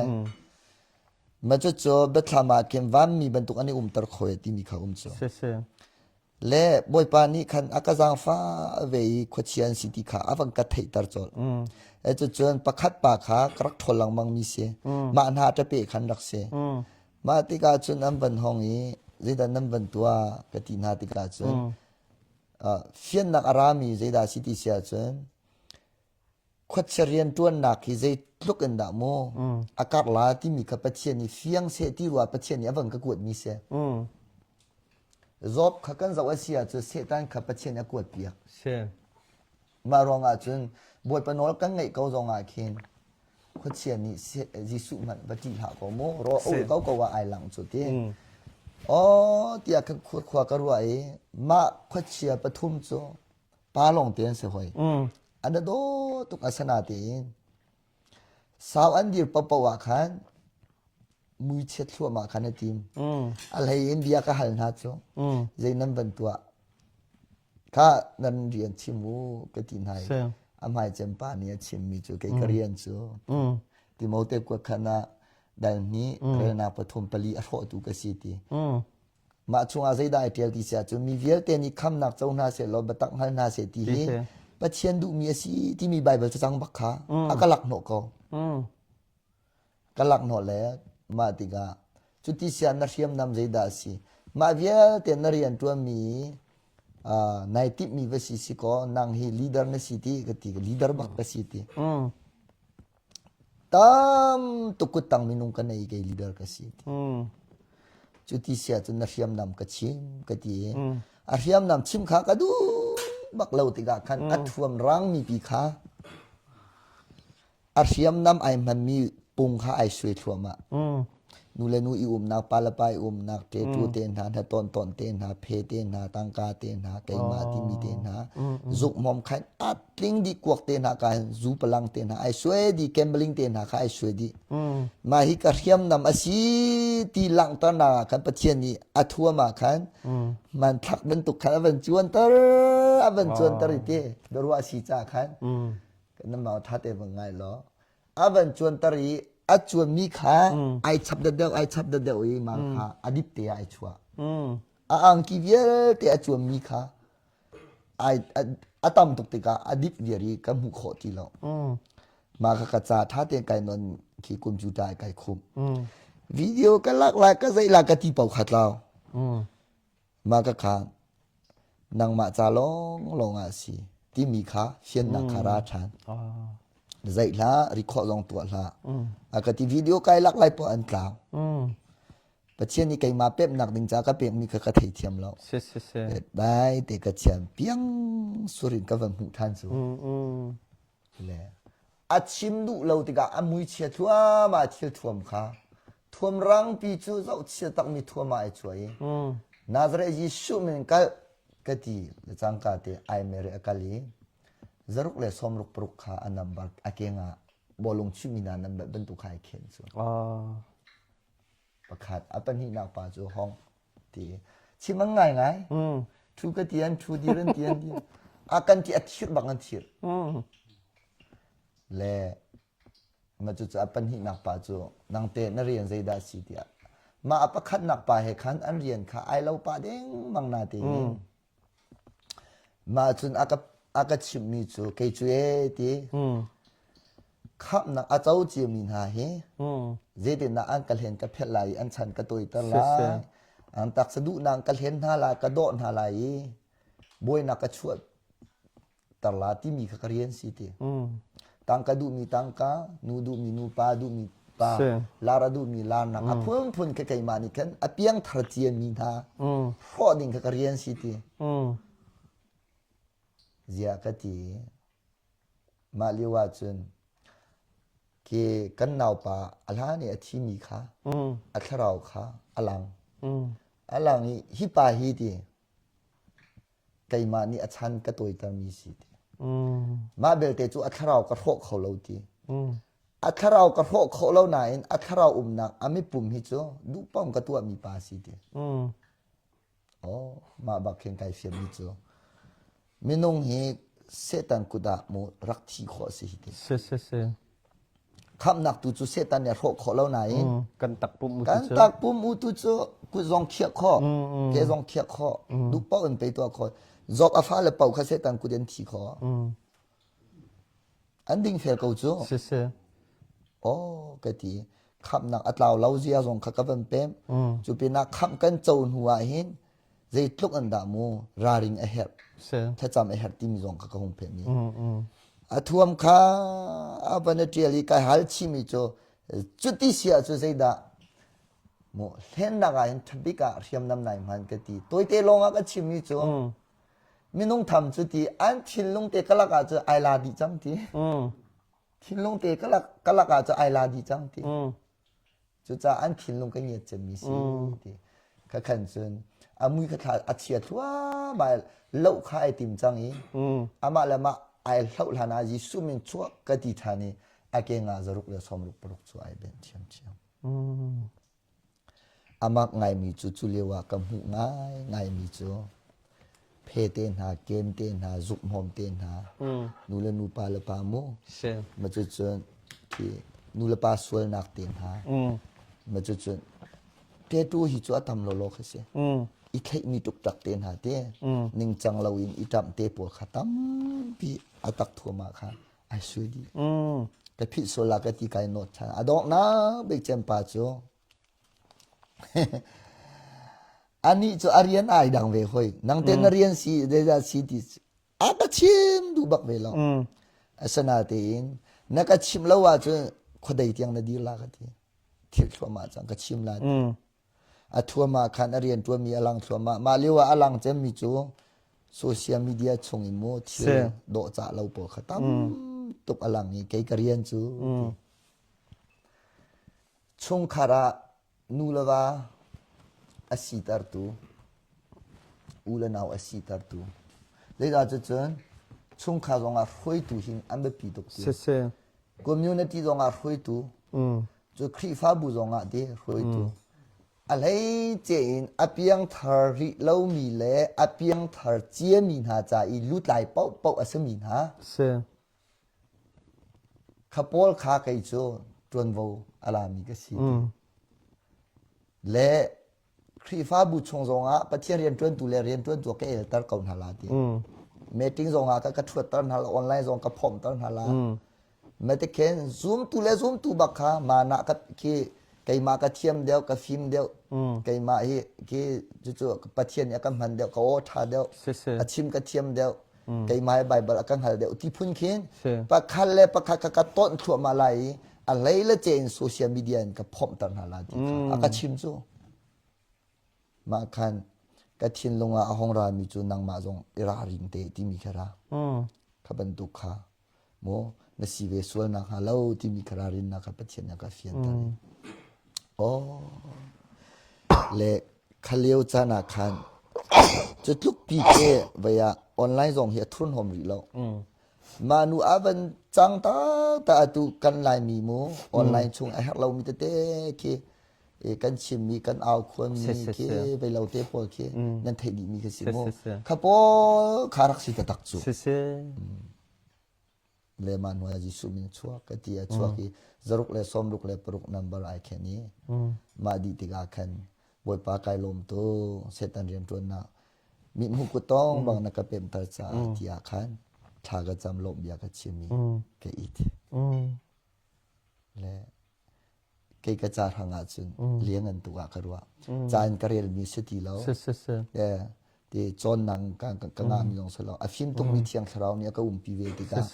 Ma cucu biathlam ah khin vanmi bantuk an i umter kho e timi kha um cu. Le Bawipa nih khan a ka zaangfah ve i khuachia an si ti kha a van ka theihter colh. E cucun pakhat pa kha ka rak ṭhawl lengmang mi si. Mah hna ṭape khan rak si. Mah tikah cun an van hong i zeidah nan van tuah ka ti hna tikah cun fiannak a rami zeidah si ti si ahcun khuachia rianṭuannak hi zeitluk in dah mu a karh la timi kha Pathian nih fiang seh ti rua Pathian nih a van ka kuatmi si. Job kha kan zoh a si ahcun Satan kha Pathian nih a kuat piak. Mah ruangah cun Bawipa nawl kan ngaih ko zongah khin khuachia nih Jesuh hmanh va ṭih hlah ko mu raw ul ko ko ah ai lang cu ti. Aw tiah kan khua ka ruah i mah khuachia pathum cu pa lawng te an si hoi. An a daw tuk asana tein sau an dir paohpaoh ah khan muichiat thluahmah khan a tim. A hlei in bia ka hal hna cu zei nan van tuah kha nan rian chim u ka ti hna i a hmai cem pa nih a chimmi cu kei ka rian cu Timote kuat khan ah dal hnih relnak pathum pali a hrawhtu ka si ti. Mah chungah zeidah ai ṭial ti si ahcun mi vialte nih khamnak co hna seh law biatak hngal hna seh ti hi Pathian duhmi a si timi Baibal cacang bak kha a ka lak hnawh ko. Ka lak hnawh le mah tikah cuti sian na hriamnam zeidah a si? Mah vialte na rian ṭuanmi nai timhmi va si si kaw nang hi leader na si ti ka ti leader bak ka si ti. Tam tuk kuttang minung ka nei kei leader ka si ti. Cu ti si ahcun na hriamnam ka chim ka ti i a hriamnam chim kha ka duh bak lo tikah khan a thuam rangmi pi kha a hriamnam ai hmanmi pung kha ai suai thluahmah. Nu le nu i umnak, pa le pa i umnak, ṭeṭu te hna, hnatawn tawn te hna, phe te hna, tangka te hna, keimah timi te hna, zukmom khan a tling dih kuak te hna ka zu palang te hna ai suai dih, gambling te hna kha ai suai dih. Mah hi ka hriamnam a si ti langhternak ah khan Pathian nih a thuam ah khan hmanthlak bantuk khan a van cuanter, a van cuanter i ti biaruah si caah khan kan mau tha te van ngai law a van cuanter i a cuanmi kha ai chap deuh ai chap deuh i mah kha a dip te ah ai chuah. A angki vialte a cuanmi kha ai a tam tuk tikah a dip viar i ka hmuh khawh ti lo. Mah kha ka ca tha tein kai non khi computer ai kai khumh. Video ka lak lai ka zeih la ka ti pau kha tlau. Mah ka kha nangmah ca lawnglawng ah a si timi kha fiannak kha ra ṭhan. Zeih hlah, record zong tuah hlah. A ka ti video kai lak lai poah an tlau. Pathian nih keimah pemhnak ding ca ka pekmi kha ka theithiam lo. Si si si. Bai te ka thiam piang surin ka van hmuh than cu. Le a chim duh lo tikah a mui chia thluahmah thil thuam kha thuam rangpi cu zohchia takmi thuam ah ai chuah i Nazareth Jesuh min kal ka ti le cangka te ai mere a kal i zaruk le sawmruk paruk kha a number a keng ah bawlung chimmi hna number bantuk kha ai khen cu. Pakhat a pahnihnak pa cu hong ti chim ang ngai ngai thu ka ti an thu dir an ti an ti a kan ti a thir bak an thir le ma cu a pahnihnak pa cu nangte na rian zeidah si tiah mah a pakhatnak pa he khan an rian kha ai lo pa ding mang na te Mah cun a ka, a ka chimhmi cu kei cu ee ti khamhnak a co ciami hna hi zeitindah an ka hlen ka phelh lai i an chan ka tawiter lai an taksa duhnak ka hlen hna lai ka dawh hna lai i buainak ka chuah tar la timi kha ka rian si ti. Tangka duhmi tangka, nu duhmi nu, pa duhmi pa, lar a duhmi larnak a phunphun kha keimah nih khan a piangthar ciami hna hrawh ding kha ka rian si ti. Ziah ka ti. Mah lio ahcun ke kan naupa a hlan i a thimi kha a thlarau kha a lang. A lang i hi pa hi ti keimah nih a chan ka tawitermi si ti. Mah belte cu a thlarau ka hrawh kho lo ti. A thlarau ka hrawh khawh lo nain a thlarau umnak a mipum hi cu duhpom ka tuahmi pa si ti. Oh, mah bak khin kai fiammi cu minung hi Satan kut ah mu rak thi khawh si hi ti. Si si si. Khamhnak tu cu Satan nih a hrawh khawh lo nain kan takpum u kan takpum u tu cu kut zong khiah khawh ke zong khiah khawh duh paoh in pe tuah khawh Job a fale paoh kha Satan kut in thi khawh an ding fel ko cu si si oh ka ti khamhnak a tlau lo zia zong kha ka van pem cu pinah khamh kan co hnu ah hin zeitluk an dah mu raring a herh thlacam a herh timi zong kha ka hung phen i a thuam kha a van a ṭial i kai hal chimi cu cuti si ah cu zeidah mu hlennak ah hin ṭhabik ah hriamnam nai hman ka ti tawite lawng ah ka chimmi cu minung tham cu ti an thinlung te kalak ah cu ai la dih cang ti thinlung te kalak kalak ah cu ai la dih cang ti Cucaah an thinlung ka ngiat cemmi si ti. Kha khan cun a mui kha thla a chia thluahmah loh kha ai tim cang i amah le mah ai hloh hlan ah Jesuh min chuak ka ti ṭhan i a ke nga zaruk le sawmruk paruk cu ai benh ṭhiamṭhiam. Amak ngaimi cu cu lio ah ka hmuh ngai ngaimi cu phe te hna, kem te hna, zuk hmawm te hna, nu le nu pa le pa mu. Ma cucun khi nu le pa sualnak te hna. Ma cucun tattoo hi cu a tam lawlaw khi si. I theihmi tuktak te hna te, ningcang loin i ṭamh te pawl kha tampi a tak thuamah kha ai sui dih. Ka philh sual la ka ti kai nawt ṭhan. A donghnak bik cem pa cu Anih cu a rian ai dang ve hoi. Nang te na rian si zeidah si ti a ka chim duh bak ve lo. Asinain na ka chim lo ahcun khuadei tiang na dir la ka ti. Thil thluahmah cang ka chim la ti. A thuamah khan a rian ṭuanmi a lang thluahmah. Mah lio ah a lang cemmi cu social media chung in mu thil dawhcah lo pawl kha tam tuk a lang i kei ka rian cu ti. Chungkhar ah nu le va a sitertu, u le nau a sitertu. Zeidah cucun chungkhar zongah hruaitu hi an biapi tuk ti. Siseh. Community zongah hruaitu, cu Khrihfabu zongah ti hruaitu. A hleice in a piangthar rih lomi le a piangthar ciami hna ca i lutlai paohpaoh a simi hna. Si. Kha pawl kha kei cu ṭuanvo a lami ka si. Le Khrihfabu chung zongah Pathian rianṭuantu le rianṭuantu ka elter ko hna la ti. Meeting zongah ka ka ṭhuatter hna la, online zong ka phomhter hna la. Matikhen zumtu le zumtu bak kha mana ka khi keimah ka thiam deuh, ka fim deuh, keimah hi khi cucu Pathian nih a ka hman deuh, ka aw ṭha deuh, a chim ka thiam deuh. Keimah hi Bible a ka hngal deuh ti phun khin pakhat le pakhat kha ka tonh thluahmah lai i a hlei le ce in social media in ka phomhter hna la ti kha a ka chim cu. Mah khan ka thinlung ah a hong rami cu nangmah zong i ralring te timi kha ra. Kha bantuk kha maw na si ve sual nak hnga lo timi kha ralrinnak kha Pathian nih a ka fianter. Oh le kha lio caan ah khan cu tluk pi ke vei ah online zong hi a thurhnawm rih lo. Mah nu a van cang taktak atu kan Laimi mu online chung a herh lomi tete khi kan chimmi kan au khuanmi khi vei lo te pawl khi nan theih dihmi khi si mu. Kha pawl kha rak si taktak cu. Le mah hnuai Jesuh min chuak ka ti a chuak i zaruk le sawmruk le paruk number ai khen i mah dih tikah khan Bawipa kai lawm tu Satan rianṭuannak mithmuh kut tong bang na ka pemter caah tiah khan thla ka cam lawmh bia ka chim i ka it. Le kei ka ca hrang ah cun liang an tuk ah ka ruah. Ca in ka relmi si ti lo. Ti cawnnak ka ka ngahmi zong si lo. A fim tukmi Thiang Thlarau nih a ka umpi ve tikah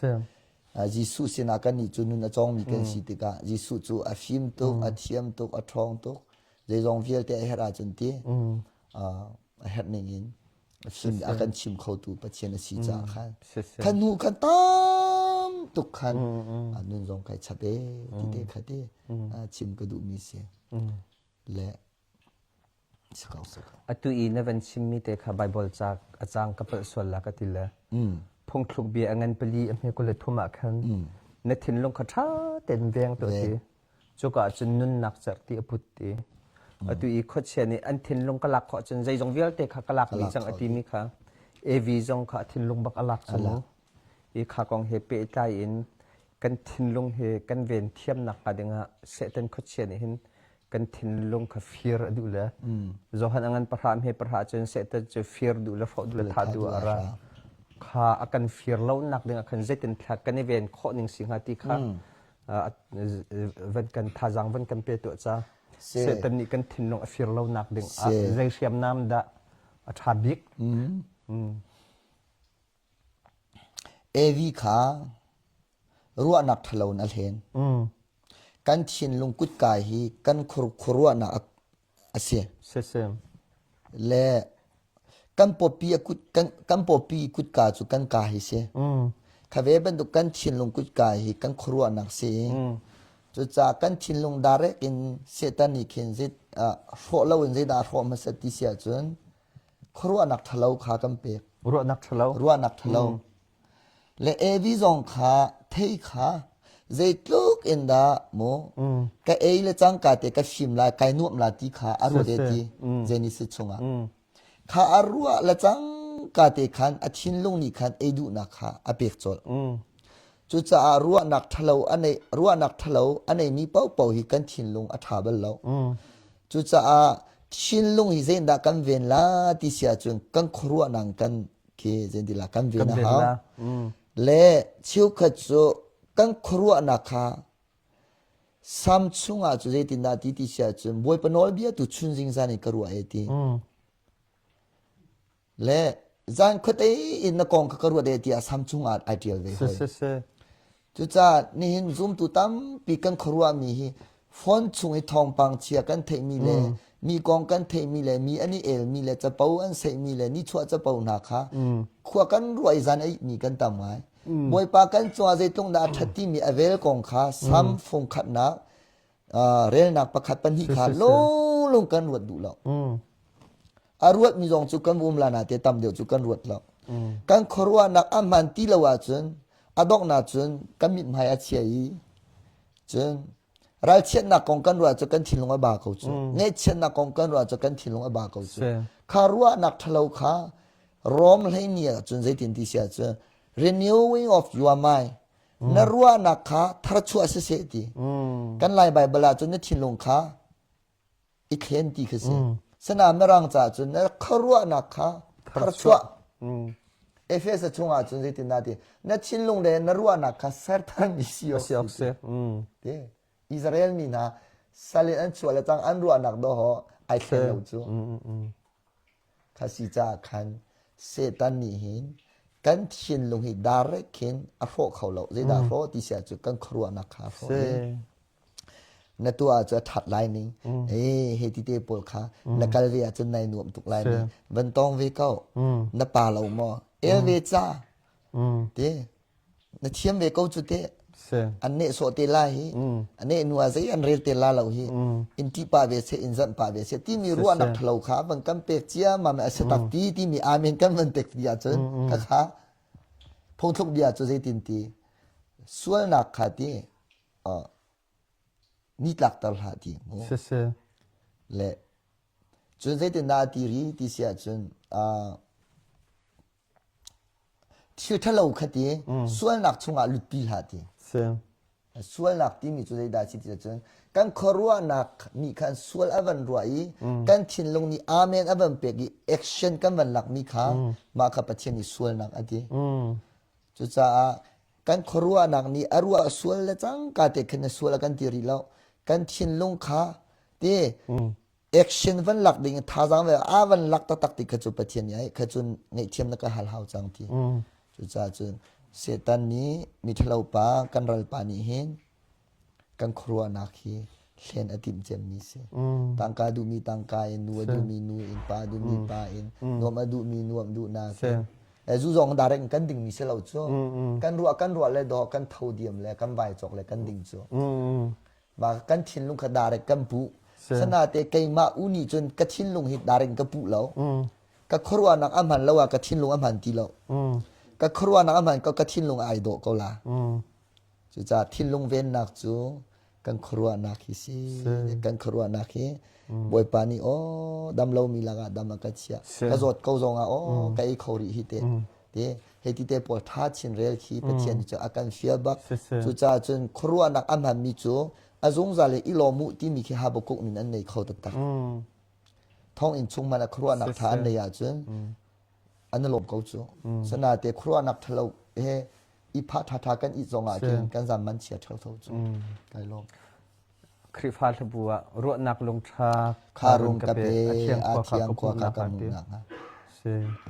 Jesuh sinah kannih cu nun a cawngmi kan si tikah Jesuh cu a fim tuk, a thiam tuk, a ṭhawng tuk. Zeizong vialte a herh ahcun ti a herh ning in chim a kan chim khotu Pathian a si caah khan khan hnu khan tam tuk khan nun zong kai chap e ti te kha te chim ka duhmi si le Atu i na van chimmi te kha Baibal ca a cang ka palh sual la ka ti le phungthluk bia a ngan pali a hme kul le thum ah khan na thinlung kha ṭha tein veng tuah ti cuka ah cun nunnak cerhti a put ti atu i khuachia nih an thinlung ka lak khawh cun zeizong vialte kha ka lak dih cang a timi kha Evi zong kha a thinlung bak a lak cang mu i kha kong he pehtlai in kan thinlung hi kan ven thiamnak hnga dingah Satan khuachia nih hin kan thinlung kha fir a duh le Johan a ngan pahra hme pahra cun Satan cu fir duh le hrawh duh le thah duh a ra kha a kan fir lo nak dingah khan zeitin thla kan i ven khawh ning si hnga ti kha van kan thazaang van kan pe tuah ca Satan nih kan thinlung a fir lo nak ding ah zei hriamnam dah a ṭha bik Evi kha ruahnak ṭhalo in a hlen. Kan thinlung kutka hi kan khuaruahnak a si. Le kan pawpi a kut kan kan pawpi kutka cu kan ka hi si. Kha ve bantuk kan thinlung kutka hi kan khuaruahnak si. Cucaah kan thinlung direct in Satan nih khin zei hrawh lo in zeidah a hrawh hmasa ti si ahcun khuaruahnak ṭhalo kha kan pek. Ruahnak ṭhalo. Ruahnak ṭhalo. Le Evi zong kha thei kha zeitluk in dah mu ka ei le cangka te ka fim lai kai nuam la ti kha a ruat e ti Genesis chungah. Kha a ruah le cangka te khan a thinlung nih khan ei duhnak kha a pek colh. Cucaah ruahnak ṭhalo a nei ruahnak ṭhalo a neimi paohpaoh hi kan thinlung a ṭha bal lo. Cucaah thinlung hi zeitindah kan ven la ti si ahcun kan khuaruahnak kan khi zeitinlah kan ven a hau. Le cheukhat cu kan khuaruahnak kha Sam chungah cu zeitindah ti ti si ahcun Bawipa nawlbia tu chun zingzan in ka ruah e ti. Le zan khuate in na kong kha ka ruat e tiah sam chungah ai ṭial ve hoi. Cucaah nihin zumtu tampi kan khuaruahmi hi phone chung i thawngpang chia kan theihmi le mi kong kan theihmi le mi an i elmi le capo an seihmi le nichuah capo hna kha khua kan ruah i zan a ihmi kan tam ngai. Bawipa kan cungah zeitluk dah a ṭhat timi a vel kong kha sam fung khatnak relnak pakhat pahnih kha lung kan ruat duh lo. A ruatmi zong cu kan um la na te tam deuh cu kan ruat lo. Kan khuaruahnak a hman ti lo ahcun a donghnak cun kan mithmai a chia i cun ralchiatnak kong kan ruah cu kan thinlung a ba ko cu. Ngaihchiatnak kong kan ruah cu kan thinlung a ba ko cu. Kha ruahnak ṭhalo kha Rom hleini ah cun zeitin ti si ahcun renewing of your mind na ruahnak kha tharchuah siseh ti. Kan Lai Baibal ah cun na thinlung kha i thlen ti khi si. Sana mirang caah cun na khuaruahnak kha tharchuah. Efesa chungah cun zeitindah ti na thinlung le na ruahnak kha sertharmi si awk si. Ti Israel mi hna sal in an chuah le cang an ruahnak dawh ai thlen lo cu. Kha si caah khan Satan nih hin. Kan thinlung hi direct khin a hrawh kho lo. Zeidah hrawh ti si ahcun kan khuaruahnak kha a hrawh i na tuah ahcun a ṭhat lai ning. Ee he ti te pawl kha na kal ve ahcun nai nuam tuk lai ning. Van tawng ve ko. Na pa lo maw? El ve ca. Te na thiam ve ko cu te. An nehsawh te lai hi. A neh hnu ah zei an rel te la lo hi. In ṭih pah ve seh, in zanh pah ve seh timi ruahnak ṭhalo kha van kan pek ciammam a si tak ti timi amen kan van pek ti ahcun khakha phungthluk bia cu zeitin ti sualnak kha ti nitlakter hlah ti mu. Le cun zeitindah a ti ri ti si ahcun thil ṭhalo kha ti sualnak chungah lutpi hlah ti. Sualnak timi cu zeidah a si ti ahcun kan khuaruahnak nih khan sual a van ruah i kan thinlung nih amen a van pek i action kan van lakmi kha mah kha Pathian nih sualnak a ti. Cucaah kan khuaruahnak nih a ruah sual le cangka te khin a sual a kan ti rih lo. Kan thinlung kha te action van lak ding in thazaang ve a van lak taktak ti kha cu Pathian nih ai kha cun ngaihthiam na ka hal hau cang ti. Cucaah cun Satan nih miṭhalo pa kan ral pa nih hin kan khuaruahnak hi hlen a timh cemmi si. Tangka duhmi tangka in, nu a duhmi nu in, pa a duhmi pa in, nuam a duhmi nuam duhnak in. Zu zong direct in kan dingmi si lo cu. Kan ruah kan ruah le dawh kan tho diam le kan vai cawk le kan ding cu. Mah kan thinlung kha direct kan puh. Sanate keimah u nih cun ka thinlung hi direct in ka puh lo. Ka khuaruahnak a hman lo ah ka thinlung a hman ti lo. Ka khuaruahnak a hman ko ka thinlung ai dawh ko la. Cucaah thinlung vennak cu kan khuaruahnak hi si. Kan khuaruahnak hi Bawipa nih aw dam lomi lakah dam a ka chiah. Ka zawt ko zongah aw ka ei kho rih hi te. Te hei ti te pawl tha chin rel khi Pathian nih cu a kan fial bak. Cucaah cun khuaruahnak a hmanmi cu a zungzal i i lawm u timi khi Habakkuk nin an nei kho taktak. Thonginn chung hmanh ah khuaruahnak tha an nei ahcun an i lawm ko cu. Sanate khuaruahnak thalo he i phah ṭhaṭha kan it zong ah khin kan zam man chia ṭheo tho cu. Kai lawm. Khrihfa hlabu ah ruahnak lungṭha kha run ka pe a thiang khua kha ka hmuh nakhnga.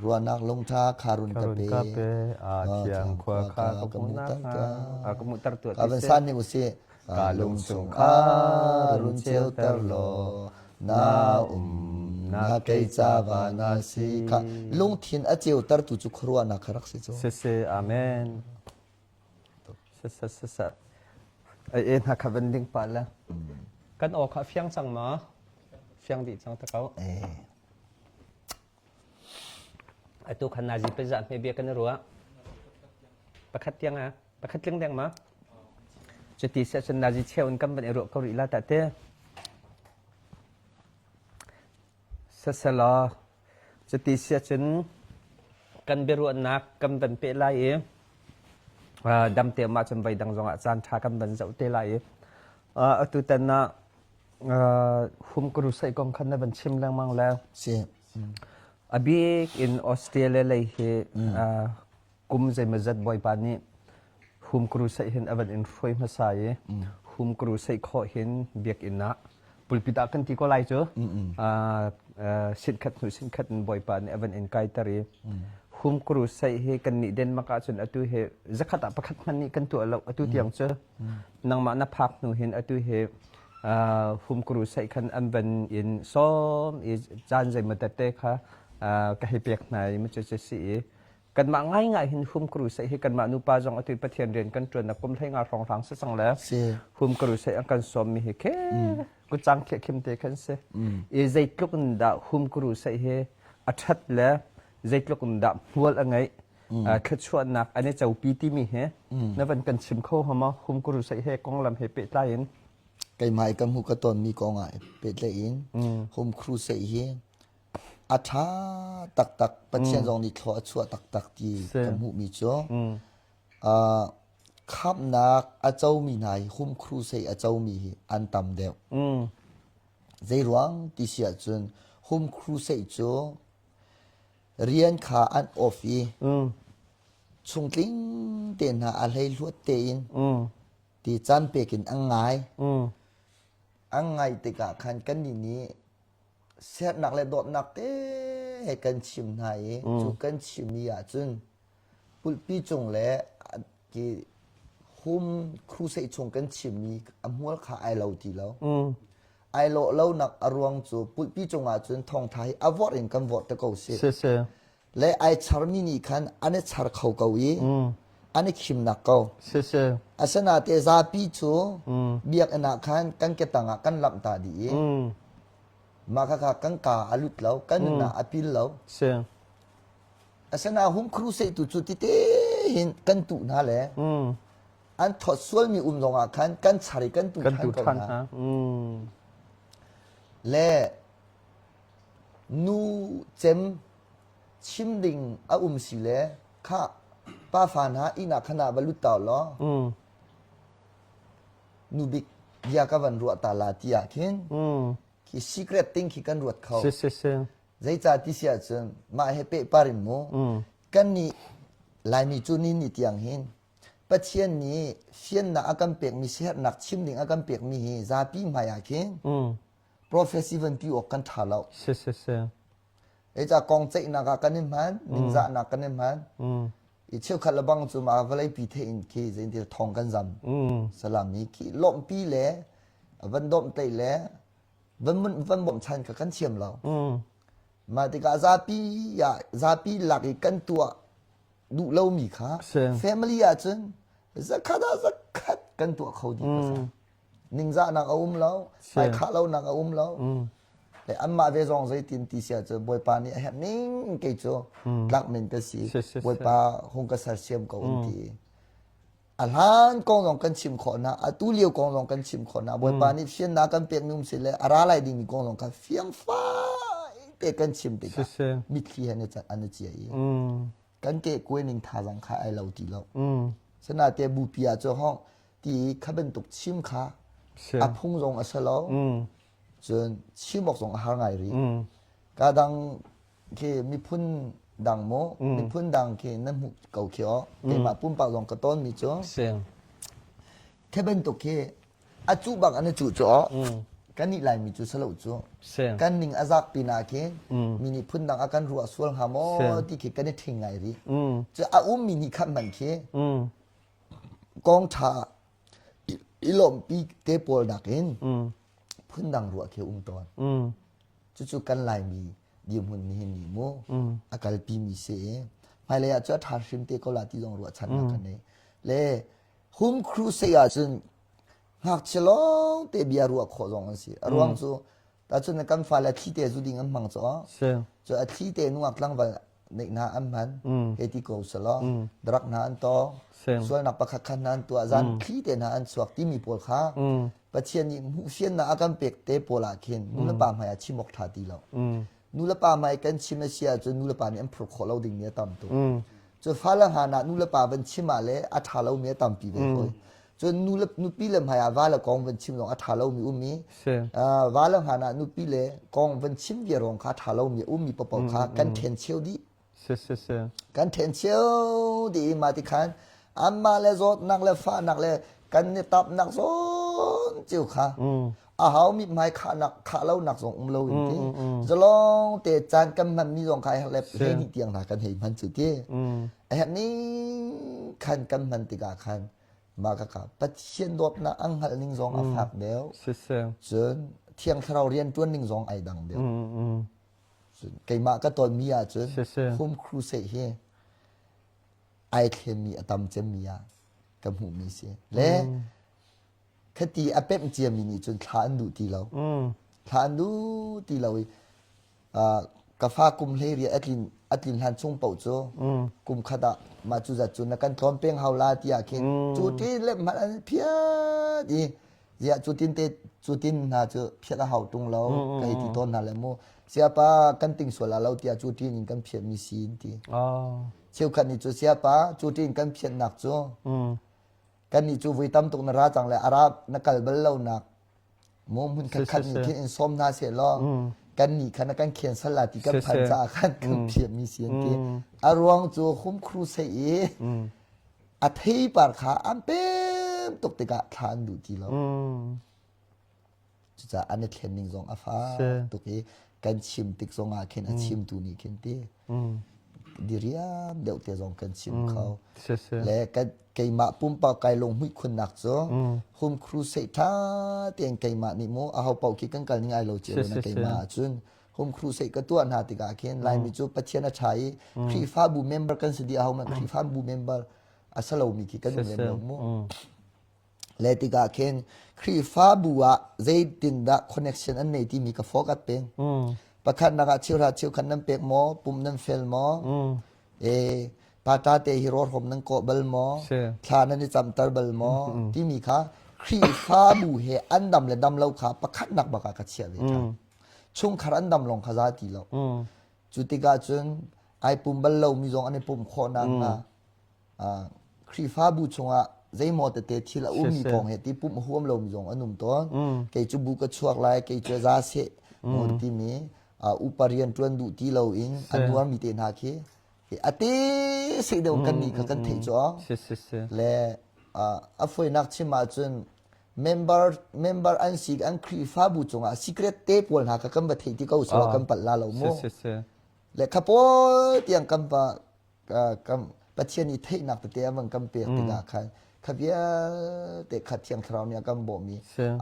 Ruahnak lungṭha kha run ka pe a thiang khua kha ka hmuh nakhnga. Ka hmuhter tuah ti seh. Ka van san usih. Ka lung chung kha run ceuter law na um na kei ca va na si kha lungthin a ceutertu cu khuaruahnak kha rak si cu. Sese amen. Sese sese. Ai e hna kha van ding pa la. Kan aw kha fiang cang ma? Fiang dih cang ta ko. Atu khan nazi pe za hme bia kan ruah. Pakhat tiang ah pakhat tling deng ma? Cuti si ahcun nazi cheu in kan van i ruah ko rih la ta te. Sasalaw cuti si ahcun kan biaruahnak kan van peh lai i dam te um ahcun voi dang zongah caan ṭha kan van zoh te lai i atu tan ah hum crusade kong khan na van chim lengmang le Si. a bik in Australia lei hi kum zeimawzat Bawipa nih hum crusade hin a van in hruai hmasa i hum crusade khawh hin biakinn ah pulpit ah kan ti ko lai cu sinkhat hnu sinkhat in Bawipa nih a van in kaiter i hum crusade hi kan nih Denmark ahcun atu hi zakhat ah pakhat hmanh nih kan tuah lo atu tiang cu nangmah na phak hnu hin atu hi hum crusade khan an van in sawm i caan zeimaw tete kha ka hei pek hna i cu cu si i kanmah ngaingai hin hum crusade hi kanmah nupa zong atu Pathian rian kan ṭuannak kum hlei nga hrawnghrang si cang le hum crusade an kan sawmmi hi khe kucang khiah khim te khan si i zeitluk in dah hum crusade hi a ṭhat le zeitluk in dah hmual a ngeih thluachuahnak an i copi timi hi na van kan chim kho hama hum crusade he konglam he pehtlai in keimah i ka hmuh ka tonmi kong ah pehtlaih in home crusade hi A ṭha taktak. Pathian zong nih thlua a chuah taktak ti ka hmuhmi cu khamhnak a comi hna hi hum crusade a comi hi an tam deuh. Zeiruang ti si ahcun hum crusade cu rian kha an off i chungtling te hna a hleihluat tein ti caan pek in an ngai. An ngaih tikah khan kannih nih Sernak le dawtnak te he kan chim hna i cu kan chimmi ahcun. Pulpi cung le ki home crusade chung kan chimmi a hmual kha ai lo ti lo. Ai lawh lonak a ruang cu pulpi cungah cun thawngtha hi a vorh in kan vorh te ko si. Le ai charmi nih khan an i char kho ko i an i khimnak ko. Asinain zapi cu biakinn ah khan kan ketang ah kan lamh ta dih i mah khakha kan ka a lut lo, kan nun ah a pil lo. Asinain home crusade tu cu tite hin kan tuh hna le an thawt sualmi um zongah khan kan char i kan tuh ṭhan ko hna. Le nu cem chim ding a um si le kha pa fa hna inn ah khan ah va lut ta law nu bik bia ka van ruah ta la ti ah khin khi secret thing khi kan ruat kho. Zeicah ti si ahcun mah he pehpar in mu kan nih Laimi cu ni ni tiang hin Pathian nih fiannak a kan pekmi siaherhnak chim ding a kan pekmi hi zapi hmai ah khin prophecy van ti awk kan ṭha lo. Zeicah kong ceihnak ah kan i hman, ningzahnak kan i hman. I cheukhat le bang cu mah vawleipi theih in khi zeitin thong kan zam. Salam i khi lawmhpi le van dawmhtlaih le van van bawmhchan kha kan thiam lo. Mah tikah zapi ah zapi lak i kan tuah duh lomi kha family ahcun zakhat ah zakhat kan tuah kho dih mm. Ningzahnak a um lo, hmaikhah lonak a um lo. Le anmah ve zong zeitin ti sia cu Bawipa nih a herh ning kei cu tlak men ka si. Bawipa hung ka sersiam ko an ti. A hlan kong zong kan chim khawh hna, atu lio kong zong kan chim khawh hna. Bawipa nih fiannak kan pekmi um si le a ra lai dingmi kong zong kha fiangfai te kan chim tikah mitthli he an i cia i kan ke kuai ning thazang kha ai lo ti lo. Sanate bupi ah cu hong ti kha bantuk chim kha a phung zong a si lo. Cun chim awk zong a har ngai rih. Ka dang khi miphun dang mu miphun dang khi na hmuh ko khi o keimah pumpak zong ka tawn mi cu khi bantuk khi a cuh bak an i cuh cu o kan nih laimi cu salo cu kan ning a zak pin ah khin mi nih phun dang a kan ruah sual hnga maw ti khi kan i ṭhing ngai rih cu a um mi nih khat man khi kong ṭha i lawmhpi te pawl nakin phun dang ruah khi um tawn Cucu kan Laimi dirhmun nihin ni mu a kalpi mi si i hmailei ah cu a ṭha hrim te ko la ti zong ruahchannak kan nei. Le home crusade ahcun ngakchia lawng te bia ruah khawh zong an si. A ruang cu tacun kan fale thli te zu ding an hmang cu cu a thli te nungak tlangval neih hna an hman he ti ko selaw drug hna an tawng sualnak pakhat khat hna an tuah zan thli te hna an chuak timi pawl kha Pathian nih hmuhfiannak a kan pek te pawl ah khin nu le pa hmai ah chim awk ṭha ti lo nu le pa hmai kan chim a si ahcun nu le pa nih an phur khawh lo ding mi a tam tuk cu fale hna ah nu le pa van chim ah le a ṭha lomi a tampi ve hoi cun nu le nupi le hmai ah va le kong van chim zong a ṭha lomi um i va le hna ah nupi le kong van chim bia ruang kha a ṭha lomi a ummi paohpaoh kha kan ṭhen cheu dih kan ṭhen cheu dih i mah ti khan anmah le zawtnak le fahnak le kan i tapnak zawn cio kha a hau mi hmai khahnak khah lonak zong um lo in ti zalong te caan kan hman mi zong kha le hleihnih tiang hna kan hei hman cu ti a herh ning khan kan hman tikah khan mah ka ka Pathian dawtnak an hngalh ning zong a fak deuh cun Thiang Thlarau rian ṭuan ning zong ai dang deuh keimah ka tonmi ahcun home crusade hi ai thlenmi a tam cemmi ah ka hmuhmi si le khati a pemh ciami nih cun thla an duh ti lo thla an duh ti lo i ka fa kum hlei riat a tlin hlan chung paoh cu kum khat ah mah cu zat cu na kan tlawn peng hau la tiah khin cu ti le hmanh an phiat i ziah cu tin te cu tin hna cu phiat a hau tung lo ka hei ti tawn hna le mu siapa kan ting sual la lo tiah cu tin in kan phiat mi si in ti cheukhat nih cu siapa cu tin kan phiatnak cu kannih cu vui tam tuk na ra cang le a ra na kal bal lo nak mu hmun khat khat nih khin in sawm hna seh law kan nih khan kan khen sal la ti kan phan caah khan kan phiat mi si an ti a ruang cu hum crusade i a theipar kha an pem tuk tikah thla an duh ti lo cucaah an i thlen ning zong a fak tuk i kan chim tik zong ah khin a chimtu nih khin ti. Diriam deuh te zong kan chim kho. Le kan keimah pumpak kai lunghmuih khunnak cu home crusade tha tein keimah nih mu aho paoh khi kan kal ning ai lo cio na keimah ahcun home crusade ka tuah hna tikah khin Laimi cu Pathian a ṭha i Khrihfabu member kan si dih aho hmanh Khrihfabu member a si lomi khi kan um lem lo mu. Le tikah khin Khrihfabu ah zeitindah connection an nei timi ka focus peng. Pakhatnak ah cheuhra cheukhat nan pek maw? Pum nan fel maw? E pata te hi rawlhrawm nan kawh bal maw? Thla nan i camter bal maw? Timi kha Khrihfabu he an dam le dam lo kha pakhatnak bak ah ka chiah ve ṭhan. Chungkhar an dam lawng kha za ti lo. Cu tikah cun ai pum bal lomi zong an i pumh khawh nakhnga Khrihfabu chungah zeimaw tete thil a ummi kong he ti pumh huam lomi zong an um tawn. Kei cu bu ka chuak lai, kei cu za seh timi upa rian ṭuan duh ti loin a nuarmi te hna khi a te seh deuh kan nih kha kan theih cu. Le a fawinak chim ahcun member member an si an Khrihfabu cungah secret te pawl hna kha kan va theih ti ko selaw kan palh la lo mu. Le kha pawl tiang kan va kan Pathian i theihnak tete a van kan pek tikah khan kha vialte kha Thiang Thlarau nih a kan bawhmi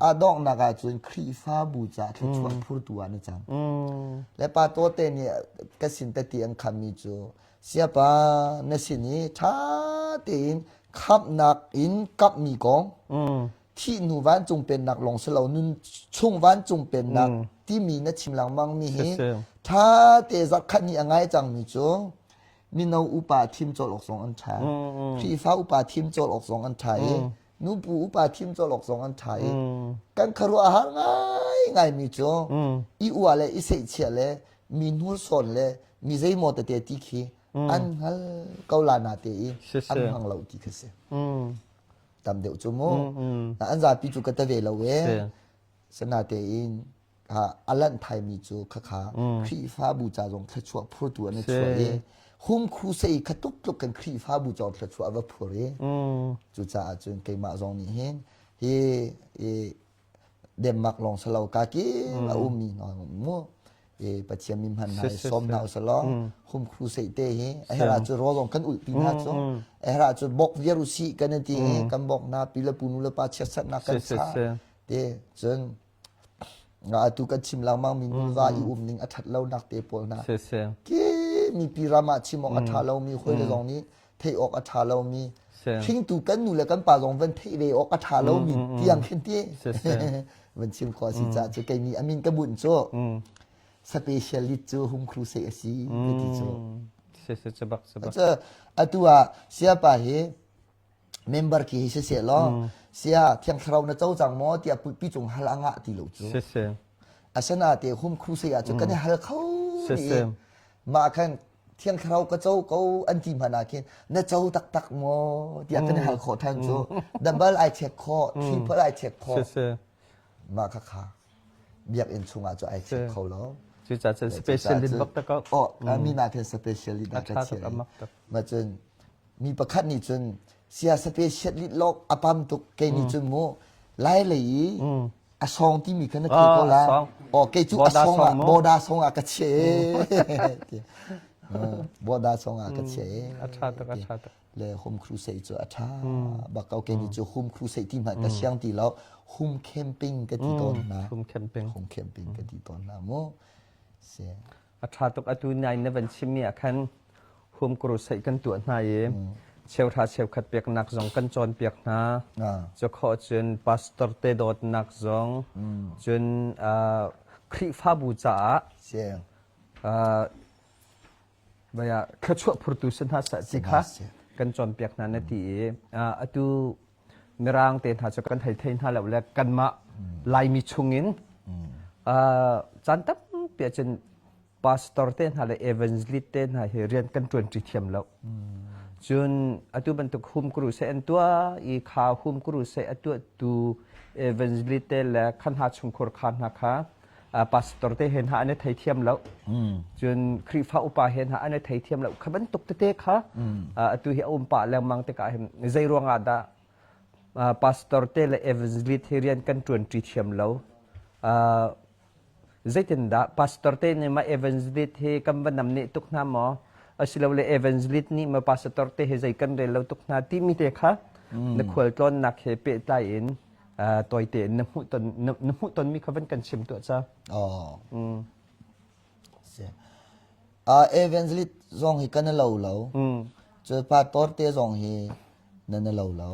a donghnak ah cun Khrihfabu caah thluachuah phurtu ah na cang. Le pa tawte nih ka sin tati an khammi cu siapa na sin i ṭha tein khamhnak in kamhmi kong thih hnu vancung pennak lawng si lo nun chung vancung pennak timi na chim lengmang mi hi ṭha te zakhat nih a ngai cangmi cu mino upa thim cawl awk zong an ṭha Khrihfa upa thim cawl awk zong an ṭha i nupu upa thim cawl awk zong an ṭha i kan khuaruah har ngai ngaimi cu i uah le i seihchiah le mi hnursawn le mi zeimaw tete ti khi an hngal ko la na te i an hmang lo ti khi si. Tam deuh cu mu. An zapi cu ka ta ve lo e. Sanatein a lanh thaimi cu khakha Khrihfabu ca zong thluachuah phurtu an i chuah i hum crusade kha tuk tluk kan Khrihfabu ca thluachuah va phur i cucaah cun keimah zong nih hin hi Denmark lawng si lo ka kim a ummi hna mu e Pathian mi hman hna i sawm hna usalaw hum crusade te hi a herh ahcun rawl zong kan ulhpi hna cu a herh ahcun bok viar usih kan ti i kan bok hna pi le pu nu le pa chiatserhnak kan sa te cun atu kan chim lengmang mi nuva i um ning a that lo nak te pawl hna ki mipi ram ah chim awk a tha lomi hoi le zong nih theih awk a ṭha lomi hringtu kan nu le kan pa zong van theih ve awk a ṭha lomi tiang khin ti van chim khawh si caah cu kei nih amin ka bunh cu specialist cu hum crusade a si ka ti cu. Atu ah siapa hi member khi hi siseh law sia thiang thlarau na co cang maw tiah pulpi cung hal a ngah ti lo cu. Asana te hum crusade ah cu kan i hal kho ni mah khan Thiang Thlarau ka co ko an ti hmanh ah khin na co taktak maw tiah kan i hal khawh ṭhan cu. Double ai check khawh, triple ai check khawh. Mah kha kha biakinn chungah cu ai check kho lo. Cucaah cun specialist bak tak ko. Oh, mi nak hin specialist dah ka chiah. Ma cun mi pakhat nih cun sia specialist lok apam tuk kei nih cun mu lai lei i a song timi kha na thei ko la. Oh, kei cu a song ah boda song ah ka chia e. Boda song ah ka chia e. A tha tuk, a tha tuk. Le home crusade cu a tha bak ko kei ni cu home crusade ti hmanh ka siang ti lo home camping ka ti tawn hna. Home camping. Home camping ka ti tawn hna mu. Si. A ṭha tuk atu nai na van chimmi ah khan hum crusade kan tuah hna i cheuhra cheukhat peknak zong kan cawnpiak hna. Cu khawh cun pastor te dawtnak zong cun Khrihfabu caah thluachuah phurtu si hna seh ti kha kan cawnpiak hna na ti i atu Mirang te hna cu kan hei thei hna lo le kanmah Laimi chungin caan tampi ahcun pastor te hna le evangelist te hna hi rian kan ṭuanṭi thiam lo. Cun atu bantuk hum crusade an tuah i kha hum crusade a tuahtu evangelist te le kha hna chungkhur kha hna kha pastor te he hna an i thei thiam lo. Cun Khrihfa upa he hna an i thei thiam lo. Kha bantuk tete kha atu hi a um pah lengmang tikah hin zei ruangah dah pastor te le evangelist hi rian kan ṭuanṭi thiam lo. Zeitindah pastor te nih mah evangelist hi kan va namneh tuk hna maw? Asilole evangelist nih ma pastor te he zei kan rel lo tuk hna timi te kha na khualtlawnnak he pehtlai in tawite in na hmuh ton na hmuh tonmi kha van kan chim tuah ca. Oh. Evangelist zong hi kan lo lo. Cu pastor te zong hi nan lo lo.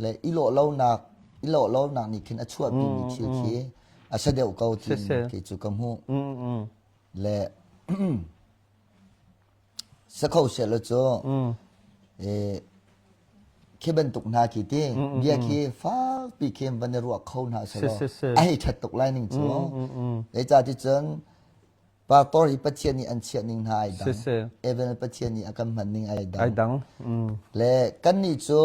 Le i lawh lonak i lawh lonak nih khin a chuahpi mi thil khi a sa deuh ko ti kei cu ka hmuh. Le sa kho seh lo cu khi bantuk hna khi ti bia khi fakpi khi van i ruah kho hna selaw a hei ṭhat tuk lai ning cu. Zeicah cun pastor hi Pathian nih an chiah ning hna ai dang. Evan Pathian nih a kan hman ning ai dang. Ai dang. Le kannih cu